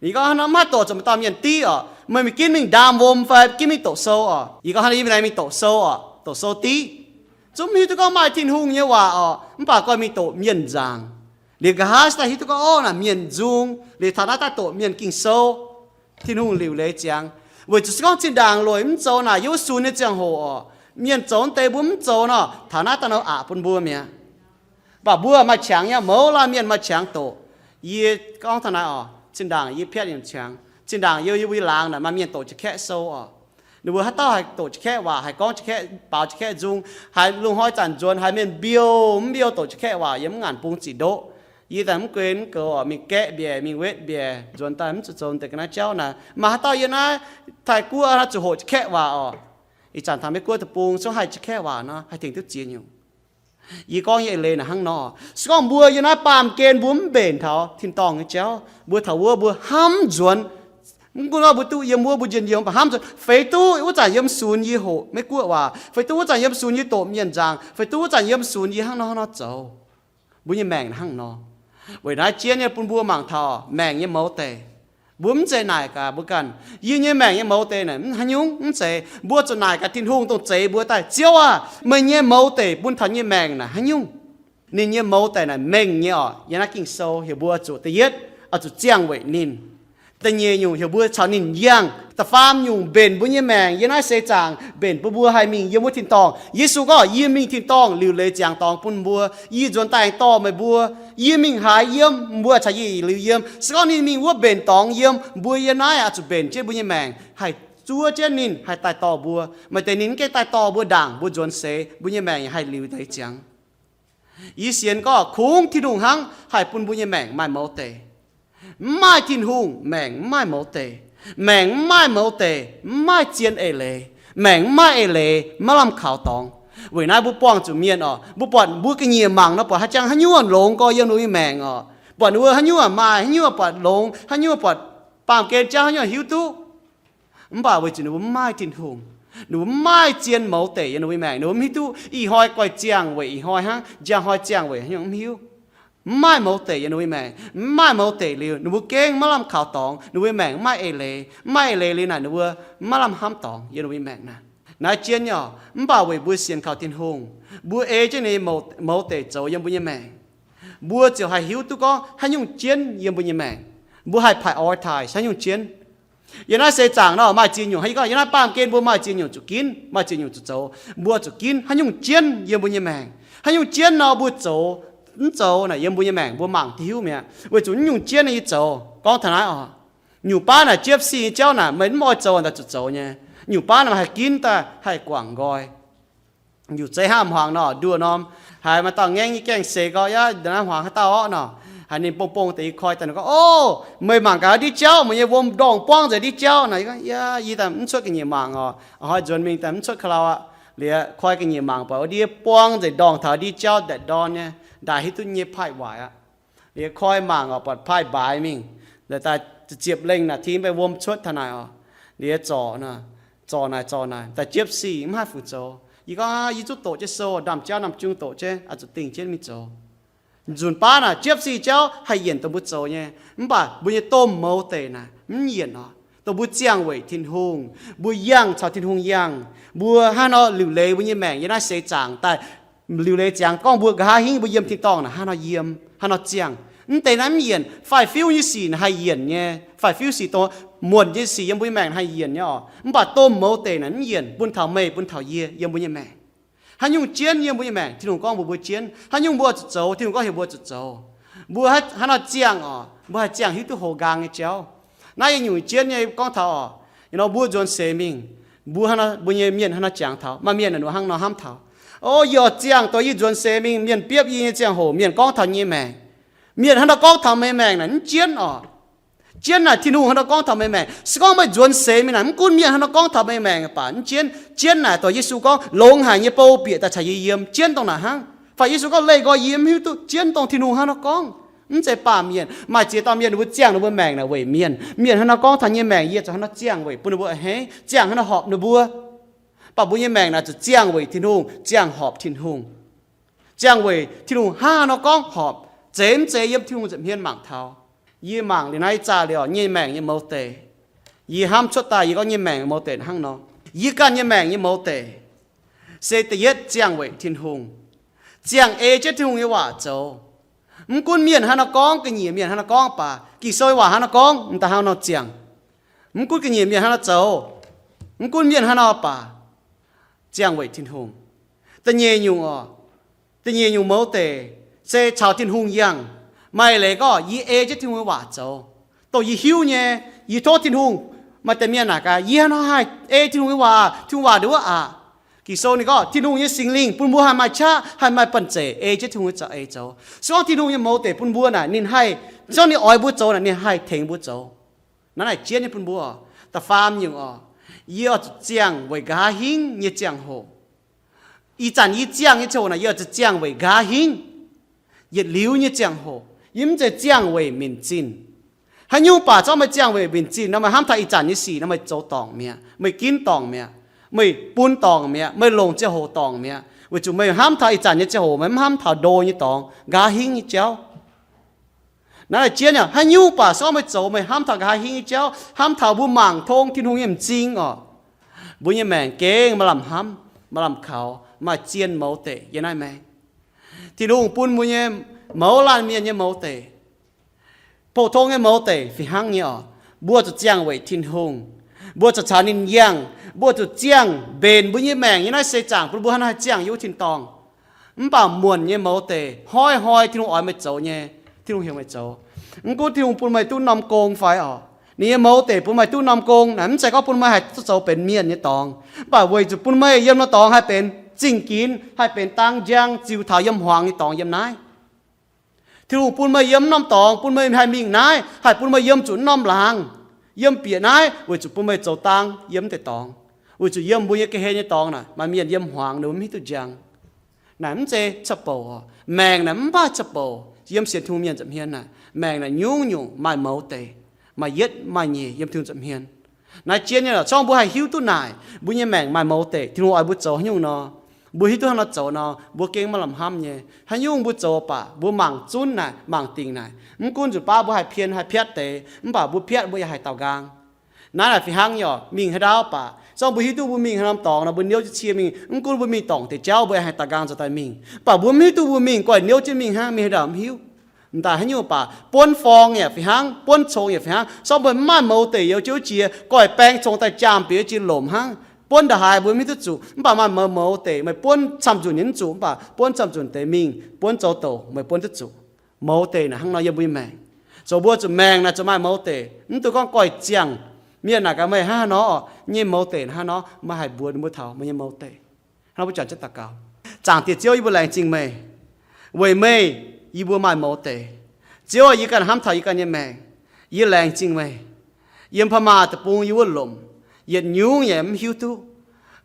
Ninh gorngv hnangv nor, mv haih doqc, zuqc maaih dauh mienh div oc. Meih mingh ginv mingh ndaam wuom fai ginv mingh doqc sou oc. Yie gorngv hnangv nor, yie mingh naaic mingh doqc sou oc, doqc sou div. Zungv mv hiuv duqv gorngv maaih Tin-Hungh nyei waac oc, mv baac gorngv mingh doqc mienh nzaangc. Liuz nqa'haav se daaih hiuv duqv gorngv, o, naaic mienh nzung. Liuz taux naaiv daaih doqc mienh Ging-Sou. Tin-Hungh liuc leiz ziangx. Weic zuqc se gorngv zinh ndaangc loic mv zoux naaic, yiem wuov sunx nyei ziangh hoc oc, mienh zoux naaiv deix mbuo mv zoux nor, taux naaiv daaih nor aqc bun mbuo mi'aqv. Mv baac mbuo maaih qangx nyei, mouz laanh mienh maaih qangx doqc. Yie gorngv taux naaiv oc, zinh ndaangc yie piatv nyei qangx, zinh ndaangc yiem yie mbuo laangz naaic maaih mienh doqc jiex kaeqv sou oc. Ninh mbuo haaix dauh haih doqc jiex kaeqv waac, haih gorngv jiex kaeqv, baaux jiex kaeqv nzung, haiz lungh hnoi zanc nzuonx haiz mienh mbiouh mv mbiouh doqc jiex kaeqv waac yiem mv ngaanc bung ziqc ndoqv. Yie daaih mv guen mv goux oc, mingh gaeqv mbiaec, mingh wetv mbiaec, nzuonx daaih mv zuqc zoux deix ga'naaiv jauv naaic. Maaih haaix dauh yiem naaiv Taiv-Guoqv naaiv zuqc hoqc jiex kaeqv waac oc. Ih zanc taux Meiv-Guoqv deic-bung zungv haih jiex kaeqv waac nor, haih tengx duqv ziex nyungc. Yie gorngv nyei eix leiz naaic hnangv nor, se gorngv mbuo yiem naaiv baamh gen mbuo mv mbenc taux tin-dorngh nyei jauv, mbuo taux wuov mbuo hnamv nzuonx. Mv gunv gorngv mbuo duqv yiem wuov mbuo njien-youh, mv baac hnamv nzuonx feix duqv wuov zanc yiem sunx yie hoqc Meiv-Guoqv waac, feix duqv wuov zanc yiem sunx yie doqc mienh nzaangc, feix duqv wuov zanc yiem sunx yie hnangv nor hnangv nor zoux. Mbuo nyei maengc hnangv nor. Weic naaiv jienv nyei bun mbuo mangc taux maengc nyei mouz deic. Mbuo mv zeiz naaic gaax mbuo ganh, yie nyei maengc nyei mouz deic naaic mv haaix nyungc, mv zeiz. Mbuo zuqc naaic gaax Tin-Hungh dongh zeix mbuo daaih, Ziouv aah! Meih nyei mouz deic bun taux yie nyei maengc naaic haaix nyungc? Ninh nyei mouz deic naaic mengh nyei oc. Yiem naaiv Ging-Sou heuc mbuo zuqc da'yietv oix zuqc ziangh weic ninh. Da'nyeic nyungc heuc mbuo caux ninh yangh. Da'faam nyungc mbenc mbuo nyei maengc yiem naaiv seix zaangc, mbenc bun mbuo haih mingh yiem wuov tin-dorngh. Yesu gorngv, yie mingh tin-dorngh liuc leiz ziangx dorngx bun mbuo. Yie nzuonx daaih aengx dorh meih mbuo. Yie mingh haaix yiem, mbuo caux yie liuz yiem. Se gorngv ninh mingh wuov mbenc dorngx yiem, mbuo yiem naaiv oix zuqc mbenc jienv mbuo nyei maengc haih zuov jienv ninh haih daaih dorh mbuo. Maaih deix ninh mv gaengh daaih dorh mbuo ndaangc mbuo nzuonx seix, mbuo nyei maengc haih liuc leiz ziangx. Yie sienx gorngv kungx Tin-Hungh hnangv haih bun mbuo nyei maengc maaih mouz deic. Mv maaih Tin-Hungh, maengc mv maaih mouz deic. Maengc mv maaih mouz deic, mv maaih zien eix leiz. Maengc mv maaih eix leiz, maiv lamh kaux dorngx. Weic naaiv mbuo buangh zuqc mienh oc, mbuo buatc mbuo ga'nyiec mangc nor buatc haaix jangx haaix nyungc longx gorx yiem ninh mbuo nyei maengc oc. Buatc ninh mbuo haaix nyungc maaih, haaix nyungc buatc longx, haaix nyungc buatc baamh gen jauv, haaix nyungc hiuv duqv. Mv baac weic zuqc ninh mbuo mv maaih Tin-Hungh, ninh mbuo mv maaih zien mouz deic yiem ninh mbuo nyei maengc. Ninh mbuo mv hiuv duqv ih hnoi guai ziangh weic ih hnoi hnangv, njang hnoi ziangh weic haaix nyungc mv hiuv. Mv maaih mouz deic yiem ninh mbuo nyei maengc. Mv maaih mouz deic liuz, ninh mbuo gengh maiv lamh kaux dorngx. Ninh mbuo nyei maengc mv maaih eix leiz. Mv maaih eix leiz liuz naaic, ninh mbuo maiv lamh hnamv dorngx yiem ninh mbuo nyei maengc naaic. Naaiv jienv nyei oc. Mv baac weic mbuo sienx kaux Tin-Hungh, mbuo ei jienv ninh mouz deic zoux yiem mbuo nyei maengc, mbuo ziouc haih hiuv duqv gorngv haaix nyungc jienv yiem mbuo nyei maengc. Mbuo haih prioritize haaix nyungc jienv. Yiem naaiv seix zaangc nor maaih ziex nyungc, yie gorngv yiem naaiv baamh gen mbuo maaih ziex nyungc zuqc ginv, maaih ziex nyungc zuqc zoux. Mbuo zuqc ginv haaix nyungc jienv yiem mbuo nyei maengc. Haaix nyungc jienv nor mbuo zoux, mv zoux naaic yiem mbuo nyei maengc mbuo mangc duqv hiuv mi'aqv. Weic zuqc naaiv nyungc jienv yie zoux gorngv taux naaiv oc, nyungc baav naaic jiepv sic nyei jauv naaic meih mv oix zoux daaih zuqc zoux nyei. Nyungc baav naaic haih ginv daaih haih guangc nqoi. Nyungc zeiz hnangv hmuangx nor, nduoh norm haiz maaih dauh ngaengv nyei gaengh seix gorx, yaac naaiv hmuangx haaix dauh orqv nor, haiz ninh bong bong deix, yie koi daaih ninh gorngv, Ov, meih mangc gaax ndiev jauv, meih nyei wuom ndorngh buangv nzengc ndiev jauv naaic. Yie gorngv, Yaac yie daaih mv cuotv ga'nyiec mangc oc, a'hnoi nzuonx mingh daaih mv cuotv ka'lau aqv. Liuz koi ga'nyiec mangc buatc ndiev buangv nzengc ndorngh taux ndiev jauv ndaatv ndorn nyei, ndaaic hiuv duqv nyei paaiv waaic aqv. Liuz koi mangc oc, buatc paaiv mbaaix mingh, daaih ziepc lengh naaic, tim mv bei wuom cuotv taux naaic oc. Liuz zorc, zorc naaic zorc naaic, daaih jiepv sic mv haih fungc zoux. Yie gorngv, Yie zungv doqc jienv sou, ndaamv-jauv ndaamv-jung doqc jienv, oix zuqc dingh jienv mingh zoux. Nzunc baav naaic jiepv sic jauv haih yienc dongh mbuo zoux nyei, mv baac mbuo nyei domh mouz deic naaic mv yienc oc. Dongh mbuo ziangh weic Tin-Hungh, mbuo yangh caux Tin-Hungh yangh, mbuo hnangv nor liuc leiz mbuo nyei maengc yiem naaiv seix zaangc daaih. Liuc leiz ziangx gorngv mbuo nqa'haav hingv mbuo yiem tin-dorngh naaic hnangv nor yiem, hnangv nor ziangh. Mv deix naaiv mv yienc. Faix-fiuv nyei sic naaic haih yienc nyei. Faix-fiuv sic, dongh muonc nyei sic yiem mbuo nyei maengc haih yienc nyei oc. Mv baac domh mouz deic naaic mv yienc, bun taux meih bun taux yie yiem mbuo nyei maengc. Haaix nyungc jienv yiem mbuo nyei maengc, Tin-Hungh gorngv mbuox mbuo jienv. Haaix nyungc mbuo zuqc zoux, Tin-Hungh gorngv heuc mbuo zuqc zoux. Mbuo hnangv nor ziangh oc, mbuo haih ziangh hiuv duqv hoz nqaang nyei jauv. Naaiv yietc nyungc jienv nyei gorngv taux oc, nor mbuo nzuonx seix mingh, mbuo hnangv nor, mbuo nyei mienh hnangv nor jangx taux, maaih mienh naaic ninh mbuo hnangv nor hnamv taux, Ov, yie oix ziangh dongh yie nzuonx seix mingh mienh biopv yie nyei ziangh hoc, mienh gorngv taux nyei maengc. Mienh hnangv nor gorngv taux meih maengc naaic mv jienv oc. Jienv naaic Tin-Hungh hnangv nor gorngv taux meih maengc. Se gorngv meih nzuonx seix mingh naaic mv gunv mienh hnangv nor gorngv taux meih maengc baac mv jienv. Jienv naaic dongh Yesu gorngv, Longx haic nyei bou bieqc daaih caux yie yiem. Jienv dongh naaic hnangv. Fai Yesu gorngv, Leih nqoi yie mv hiuv duqv. Jienv dongh Tin-Hungh hnangv nor gorngv. Mv zeiz baamh mienh. Maaih ziex dauh mienh ninh mbuo ziangh ninh mbuo maengc naaic weic mienh. Mienh hnangv nor gorngv taux nyei maengc, yie zuqc hnangv nor ziangh weic bun ninh mbuo a'hneiv, ziangh hnangv nor horpc ninh mbuo. Mv baac mbuo nyei maengc naaic zuqc ziangh weic Tin-Hungh, ziangh horpc Tin-Hungh. Ziangh weic Tin-Hungh hnangv haaix nor gorngv horpc, zeiz mv zeiz yiem Tin-Hungh nza'hmien mangc taux. Yie mangc liuz naaiv ih zanc liuz nyei maengc nyei mouz deic, yie hnamv cuotv daaih yie gorngv nyei maengc mouz deic hnangv nor. Yie ganh nyei maengc nyei mouz deic se da'yietv ziangh weic Tin-Hungh, ziangh ei jienv Tin-Hungh nyei waac zoux. Mv gunv mienh hnangv nor gorngv, ga'nyiec mienh hnangv nor gorngv baac, Ging-Sou nyei waac hnangv nor gorngv, m'daaih hnangv nor ziangh. Mv gunv ga'nyiec mienh hnangv nor zoux, mv gunv mienh hnangv nor baac, ziangh weic Tin-Hungh. Da'nyeic nyungc oc, da'nyeic nyungc mouz deic se caux Tin-Hungh yangh. Maaih leiz gorngv yie ei jienv Tin-Hungh nyei waac zoux, dongh yie hiuv nyei. Yie tov Tin-Hungh. Maaih deix mienh naaic gaax, Yie hnangv nor haih ei Tin-Hungh nyei waac, Tin-Hungh waac nduov aqv. Ging-Sou ninh gorngv Tin-Hungh nyei Singx Lingh bun mbuo haih maaih qaqv, haih maaih banh zeic ei jienv Tin-Hungh nyei za'eix zoux. Se gorngv Tin-Hungh nyei mouz deic bun mbuo naaic, ninh haih, se gorngv ninh oix mbuo zoux naaic, ninh haih tengx mbuo zoux. Naaiv naaic jienv nyei bun mbuo. Da'faam nyungc oc, yie oix zuqc ziangh weic nqa'haav hingv nyei ziangh hoc. Ih zanc yie ziangh nyei ziangh hoc naaic, yie oix zuqc ziangh weic nqa'haav hingv yietc liuz nyei ziangh hoc. Yie mv zeiz ziangh weic minc zinh. Haaix nyungc baac zorqv meih ziangh weic minc zinh nor, meih hnamv taux ih zanc nyei sic nor, meih zoux dorngc mi'aqv, meih ginv dorngc mi'aqv, meih bun dorngc mi'aqv, meih longc ziangh hoc dorngc mi'aqv, weic zuqc meih hnamv taux ih zanc nyei ziangh hoc, meih mv hnamv taux ndo nyei dorngx, nqa'haav hingv nyei jauv. Naaiv naaic jienv yaac haaix nyungc baac se gorngv meih zoux, meih hnamv taux nqa'haav hingv nyei jauv, hnamv taux mbuo mangc tong Tin-Hungh nyei m'zing oc, mbuo nyei maengc gengh maaih lamh hnamv, maaih lamh kaux, maaih zien mouz deic yiem naaiv maengx. Tin-Hungh bun mbuo nyei mouz laanh mienh nyei mouz deic, pou-tong nyei mouz deic fih hnangv nyei oc. Mbuo zuqc ziangh weic Tin-Hungh. Mbuo zuqc caux ninh yangh. Mbuo zuqc ziangh mbenc mbuo nyei maengc nyei naaiv seix zaangc bun mbuo hnangv haaix ziangh yiem wuov tin-dorngh. Mv baac muonc nyei mouz deic, hnoi-hnoi Tin-Hungh oix meih zoux nyei, Tin-Hungh heuc meih zoux. Mv gunv Tin-Hungh bun meih duqv norm gong fai oc, ninh nyei mouz deic bun meih duqv norm gong naaic, mv zeiz gorngv bun meih haih zoux benx mienh nyei dorngx, mv baac weic zuqc bun meih yiem norm dorngx haih benx zingh ginx, haih benx dang njang ziux taux yiem hmuangx nyei dorngx yiem naaiv. Tin-Hungh bun meih yiem norm dorngx, bun meih haih mingh naaiv, haih bun meih yiem zuqc norm laangz, yiem bieqc naaiv weic zuqc bun meih zoux dang yiem deix dorngx. Weic zuqc yiem mbuo nyei ga'hlen nyei dorngx naaic maaih mienh yiem hmuangx ninh mbuo mv hiuv duqv njang. Naaic mv zeiz ca'bouc oc. Maengc naaic mv maaih ca'bouc. Yiem sienx Tin-Hungh mienh nza'hmien naaic, maengc naaic nyungc nyungc maaih mouz deic, maaih yietv maaih nyeic yiem Tin-Hungh nza'hmien. Naaiv jien nyei lorqc, zorngv mbuo haih hiuv duqv naaic mbuo nyei maengc maaih mouz deic, Tin-Hungh oix mbuo zoux haaix nyungc nor, mbuo hiuv duqv hnangv nor zoux nor, mbuo gengh maiv lamh hnamv nyei. Haaix nyungc mbuo zoux baac mbuo mangc zunv naaic, mangc dingc naaic, mv gunv nzunc baav mbuo haih pien haih piatv deix, mv baac mbuo piatv mbuo yaac haih daaux nqaang. Naaiv naaic fih hnangv nyei oc, mingh haaix ndau baac, zorngv mbuo hiuv duqv mbuo mingh haaix norm dorngx nor, mbuo niouv jienv cie mingh, mv gunv mbuo mingh dorngc deix jauv mbuo yaac haih daaux nqaang zoux daaih mingh. Mv baac mbuo mv hiuv duqv mbuo mingh, goiv niouv jienv mingh hnangv, mingh haaix ndau mv hiuv. M'daaih haaix nyungc baac buonv forng yaac fih hnangv, buonv cong yaac fih hnangv. Zorngv mbuo mv maaih mouz deic youz jienv jiex, goiv baeng congx daaih jaam bieqc jiex lomc hnangv. Buonv nda'haaix mbuo mv hiuv duqv zuqc, mv baac maaih mouz mouz deix, meih buonv camv-nzunc nyei mv zuqc, mv baac buonv camv-nzunc deix mingh, buonv zoux douc meih buonv duqv zuqc. Mouz deic naaic hnangv nor yiem mbuo nyei maengc. Zoux mbuo zuqc maengc naaic zuqc maaih mouz deic, mv dungx gorngv goiv ziangh. Mienh naaic gaax meih hnangv haaix nor, nyei mouz deic naaic hnangv nor, meih haih mbuox ninh mbuo taux meih nyei mouz deic. Hnangv mbuo juangc jienv daux gaux. Zaangc Diex Ziouv, yie mbuo laengz zingh meih. Weic meih, yie mbuo maaih mouz deic. Ziouv aah, yie ganh hnamv taux yie ganh nyei maengc. Yie laengz zingh meih. Yiem พม่า deic-bung yie wuov lomc, yietc nyungc yaac mv hiuv duqv.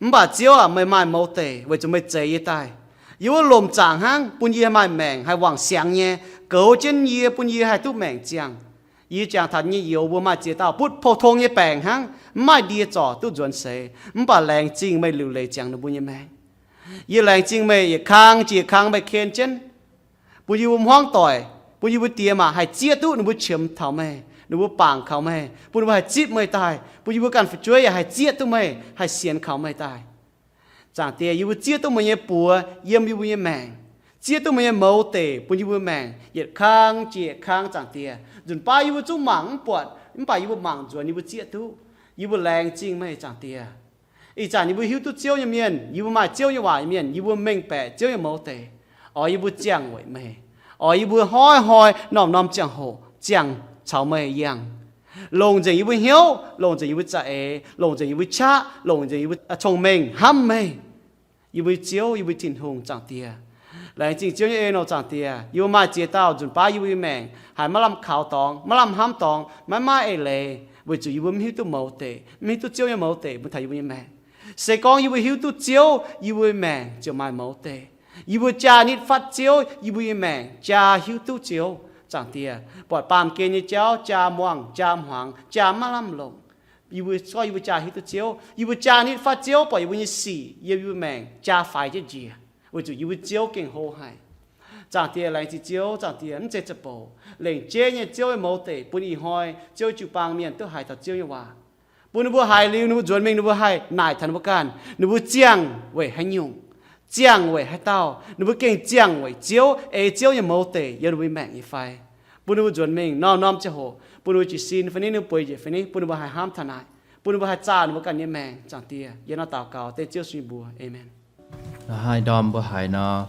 Mv baac Ziouv aah, meih maaih mouz deic weic zuqc meih zeix yie daaih. Yie wuov lomc zaangc hnangv bun yie maaih maengc haih wangc siangx nyei, goux jienv yie, bun yie haih duqv maengc ziangh. Yie jangx taux nyei youz mbuo maaih ziex dauh butv pou-tong nyei baengc hnangv, mv maaih ndie zorc duqv nzuonx seix. Mv baac laengz zingh meih liuc leiz ziangx ninh mbuo nyei maengc. Yie laengz zingh meih yietc kang jiex kang meih ken jienv, bun yie mbuo hmuangv doic, bun yie mbuo diex maac haih zieqv duqv ninh mbuo qiemx taux meih, ninh mbuo bangc kaux meih, bun ninh mbuo haih zipv meih daaih, bun yie mbuo ganh fu'jueiv yaac haih zieqv duqv meih, haih sienx kaux meih daaih. Zaangc Diex, yie mbuo zieqv duqv meih nyei buoz yiem yie mbuo nyei maengc, zieqv duqv meih nyei mouz deic bun yie mbuo maengc yietc kang jiex yietc kang. Zaangc Diex, nzunc baav yie mbuo zungv mangc mv buatc, mv baac yie mbuo mangc nzuonx yie mbuo zieqv duqv. Yie mbuo laengz zingh meih, Zaangc Diex. Ih zanc yie mbuo hiuv duqv Ziouv nyei mienh, yie mbuo maaih Ziouv nyei waac nyei mienh, yie mbuo mengh baeqc Ziouv nyei mouz deic. Oix yie mbuo ziangh weic meih. Oix yie mbuo hnoi-hnoi norm-norm ziangh hoc ziangh caux meih yangh. Longc nzengc yie mbuo hnyouv, longc nzengc yie mbuo za'eix, longc nzengc yie mbuo qaqv, longc nzengc yie mbuo cong-mengh hnamv meih. Yie mbuo Ziouv, yie mbuo Tin-Hungh, Zaangc Diex. Laengz zingh Ziouv nyei en oc, Zaangc Diex. Yie mbuo maaih ziex dauh nzunc baav yie mbuo nyei maengc haiz maiv lamh kaux dorngx, maiv lamh hnamv dorngx, maiv maaih eix leiz, weic zuqc yie mbuo mv hiuv duqv mouz deic, mv hiuv duqv Ziouv nyei mouz deic bun taux yie mbuo nyei maengc. Se gorngv yie mbuo hiuv duqv Ziouv, yie mbuo nyei maengc ziouc maaih mouz deic. Yie mbuo jaa nitv fatv Ziouv, yie mbuo nyei maengc jaa hiuv duqv Ziouv. Zaangc Diex, buatc baamh gen nyei jauv jaa muangh, jaa hmuangx, jaa maiv lamh longc. Yie mbuo, gorngv yie mbuo jaa hiuv duqv Ziouv, yie mbuo jaa nitv fatv Ziouv, buatc yie mbuo nyei sic yiem yie mbuo maengc jaa faix jienv njiec, weic zuqc yie mbuo Ziouv gengh hlo haic. Zaangc Diex, laengz zingh Ziouv. Zaangc Diex, mv zeiz za'bouc, lengc jeiv nyei Ziouv nyei mouz deic bun ih hnoi Ziouv jiu-baang mienh duqv haiz taux Ziouv nyei waac, bun ninh mbuo haiz liuz ninh mbuo nzuonx mingh ninh mbuo haih naaic taux ninh mbuo ganh, ninh mbuo ziangh weic haaix nyungc, ziangh weic haaix dauh, ninh mbuo gengh ziangh weic Ziouv, ei Ziouv nyei mouz deic yiem ninh mbuo maengc nyei fai. Bun ninh mbuo nzuonx mingh norm-norm ziangh hoc, bun ninh mbuo jiez sin fai niv, ninh mbuo bueix njiec fai niv, bun ninh mbuo haih hnamv taux naaic, bun ninh mbuo haih zaah ninh mbuo ganh nyei maengc, Zaangc Diex. Yie nor daux gaux dengv Ziouv Yesu nyei mbuox. Aamen. La'haix ndorm mbuo haiz nor,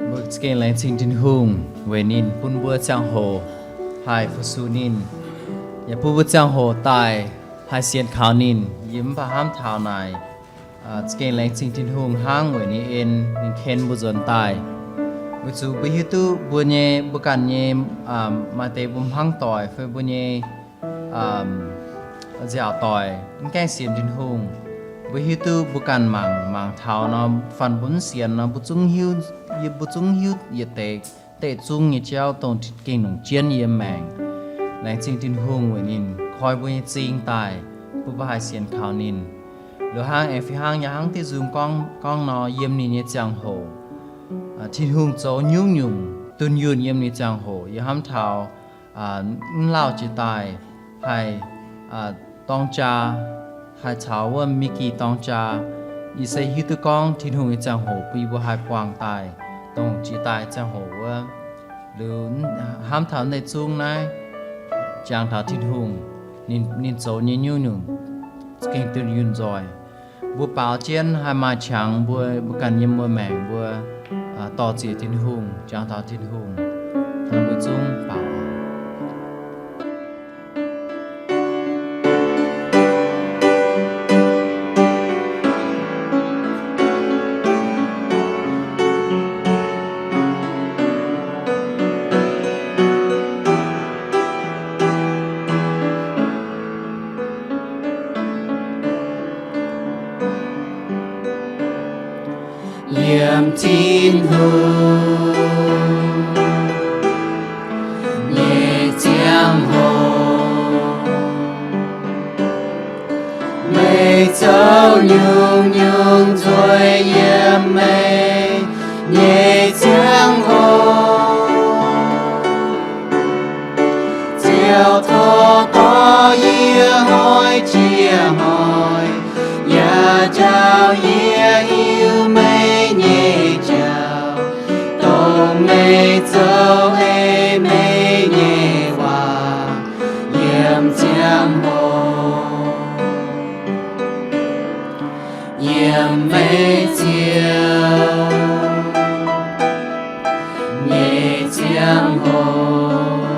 mbuo za'gengh laengz zingh Tin-Hungh weic ninh bun mbuo ziangh hoc haih fu-sux ninh, yaac bun mbuo ziangh hoc daaih haih sienx kaux ninh. Yie mv baac hnamv taux naaic, za'gengh laengz zingh Tin-Hungh hnangv weic ninh en, ninh ken mbuo nzuonx daaih. Weic zuqc mbuo hiuv duqv mbuo nyei, mbuo ganh nyei, maaih deix mbuo hmuangv doic fai mbuo nyei nziaauc doic mv gaengh sienx Tin-Hungh. Mbuo hiuv duqv mbuo ganh mangc, mangc taux nor, fanh mbuo mv sienx nor, mbuo zungv hiuv, mbuo zungv hiuv yietc deix deic zungv nyei jauv dongh gengh longc jienv yiem maengc. Laengz zingh Tin-Hungh weic ninh koi mbuo nyei zing daaih, bun mbuo haih sienx kaux ninh. Liuz hnangv aengx fih hnangv yaac hnangv diuh nzung gorngv, gorngv nor, yiem ninh nyei ziangh hoc, Tin-Hungh zoux nyungc-nyungc dunh yunh yiem ninh ziangh hoc. Yie hnamv taux mv lauh jiex daaih haih dorng jaa, haih caux wuov Miki dorng jaa. Yie se hiuv duqv gorngv Tin-Hungh nyei ziangh hoc bun yie mbuo haih buangh daaih dongh jiex daaih ziangh hoc wuov. Liuz hnamv taux naaiv zungv naaiv, jangx taux Tin-Hungh, ninh, ninh zoux nyei nyungc-nyungc gengh dunh yunh nzoih. Mbuo baaux jienv haih maaih qangx mbuo, mbuo ganh nyei muoz-maengc mbuo dorh zieqc Tin-Hungh, jangx taux Tin-Hungh, mbuo zungv baaux. yiem Tin-Hungh nyei ziangh hoc. Meih zoux nyungc-nyungc nzueic yiem meih nyei ziangh hoc, ziouc tov dorh yie hnoi jiex hnoi, yaac njaaux yie hiuv meih nyei jauv, dongh meih zoux ei meih nyei waac yiem ziangh hoc, yiem meih Ziouv nyei ziangh hoc.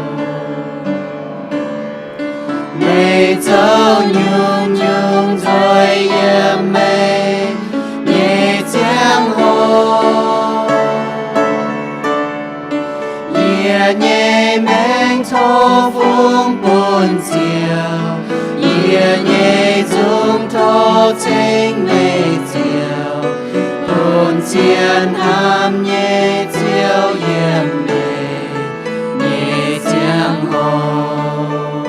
Meih zoux nyungc-nyungc nzueic yiem meih nyei ziangh hoc. Yie nyei maengc tov fungx bun Ziouv, yie nyei nzung tov ceng meih Ziouv, bun zien hnamv nyei Ziouv yiem meih nyei ziangh hoc.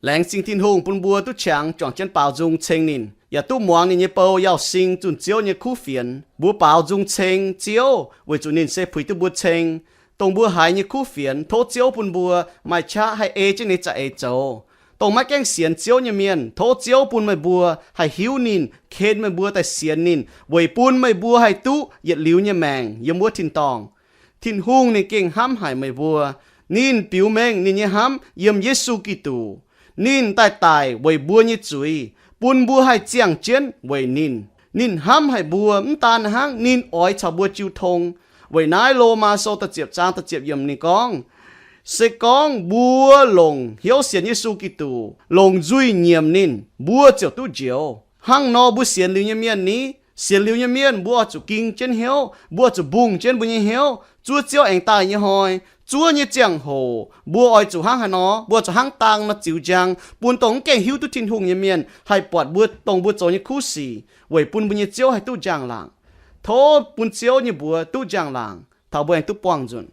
Laengz zingh Tin-Hungh bun mbuo duqv qangx juangc jienv baaux nzung ceng ninh, yaac duqv muangx ninh nyei bou Yauh Sing zunh Ziouv nyei kuv fienx. Mbuo baaux nzung ceng Ziouv weic zuqc ninh se puix duqv mbuo ceng. Dongh mbuo haiz nyei kuv fienx, tov Ziouv bun mbuo maaih qaqv haih ei jienv ninh nyei za'eix zoux. Dongh maiv gaengh sienx Ziouv nyei mienh, tov Ziouv bun meih mbuo haih hiuv ninh, ken meih mbuo daaih sienx ninh, weic bun meih mbuo haih duqv yietc liuz nyei maengc yiem wuov tin-dorngh. Tin-Hungh ninh gengh hnamv haic meih mbuo. Ninh biux mengh ninh nyei hnamv yiem Yesu Giduc. Ninh daaih daic weic mbuo nyei zuiz, bun mbuo haih ziangh jienv weic ninh. Ninh hnamv haic mbuo, mv daan hnangv, ninh oix caux mbuo jiu tong. Weic naaiv Lomaa Sou da'ziepc zaang da'ziepc yiemc ninh gorngv, se gorngv mbuo longc hnyouv sienx Yesu Giduc, longc nzuih nyiemc ninh, mbuo ziouc duqv njoux. Hnangv nor mbuo sienx liuz nyei mienh ni, sienx liuz nyei mienh mbuo oix zuqc ging jienv hnyouv, mbuo oix zuqc mbungh jienv mbuo nyei hnyouv, zuov Ziouv aengx daaih nyei hnoi, zuov nyei ziangh hoc, mbuo oix zuqc hnangv haaix nor? Mbuo zuqc hnangv dang nor ziux njang, bun dongh mv gaengh hiuv duqv Tin-Hungh nyei mienh haih buatc mbuo dongh mbuo zoux nyei kuv sic weic bun mbuo nyei Ziouv haih duqv njang-laangc. Tov bun Ziouv nyei mbuox duqv njang-laangc taux mbuo aengx duqv buangh nzunc.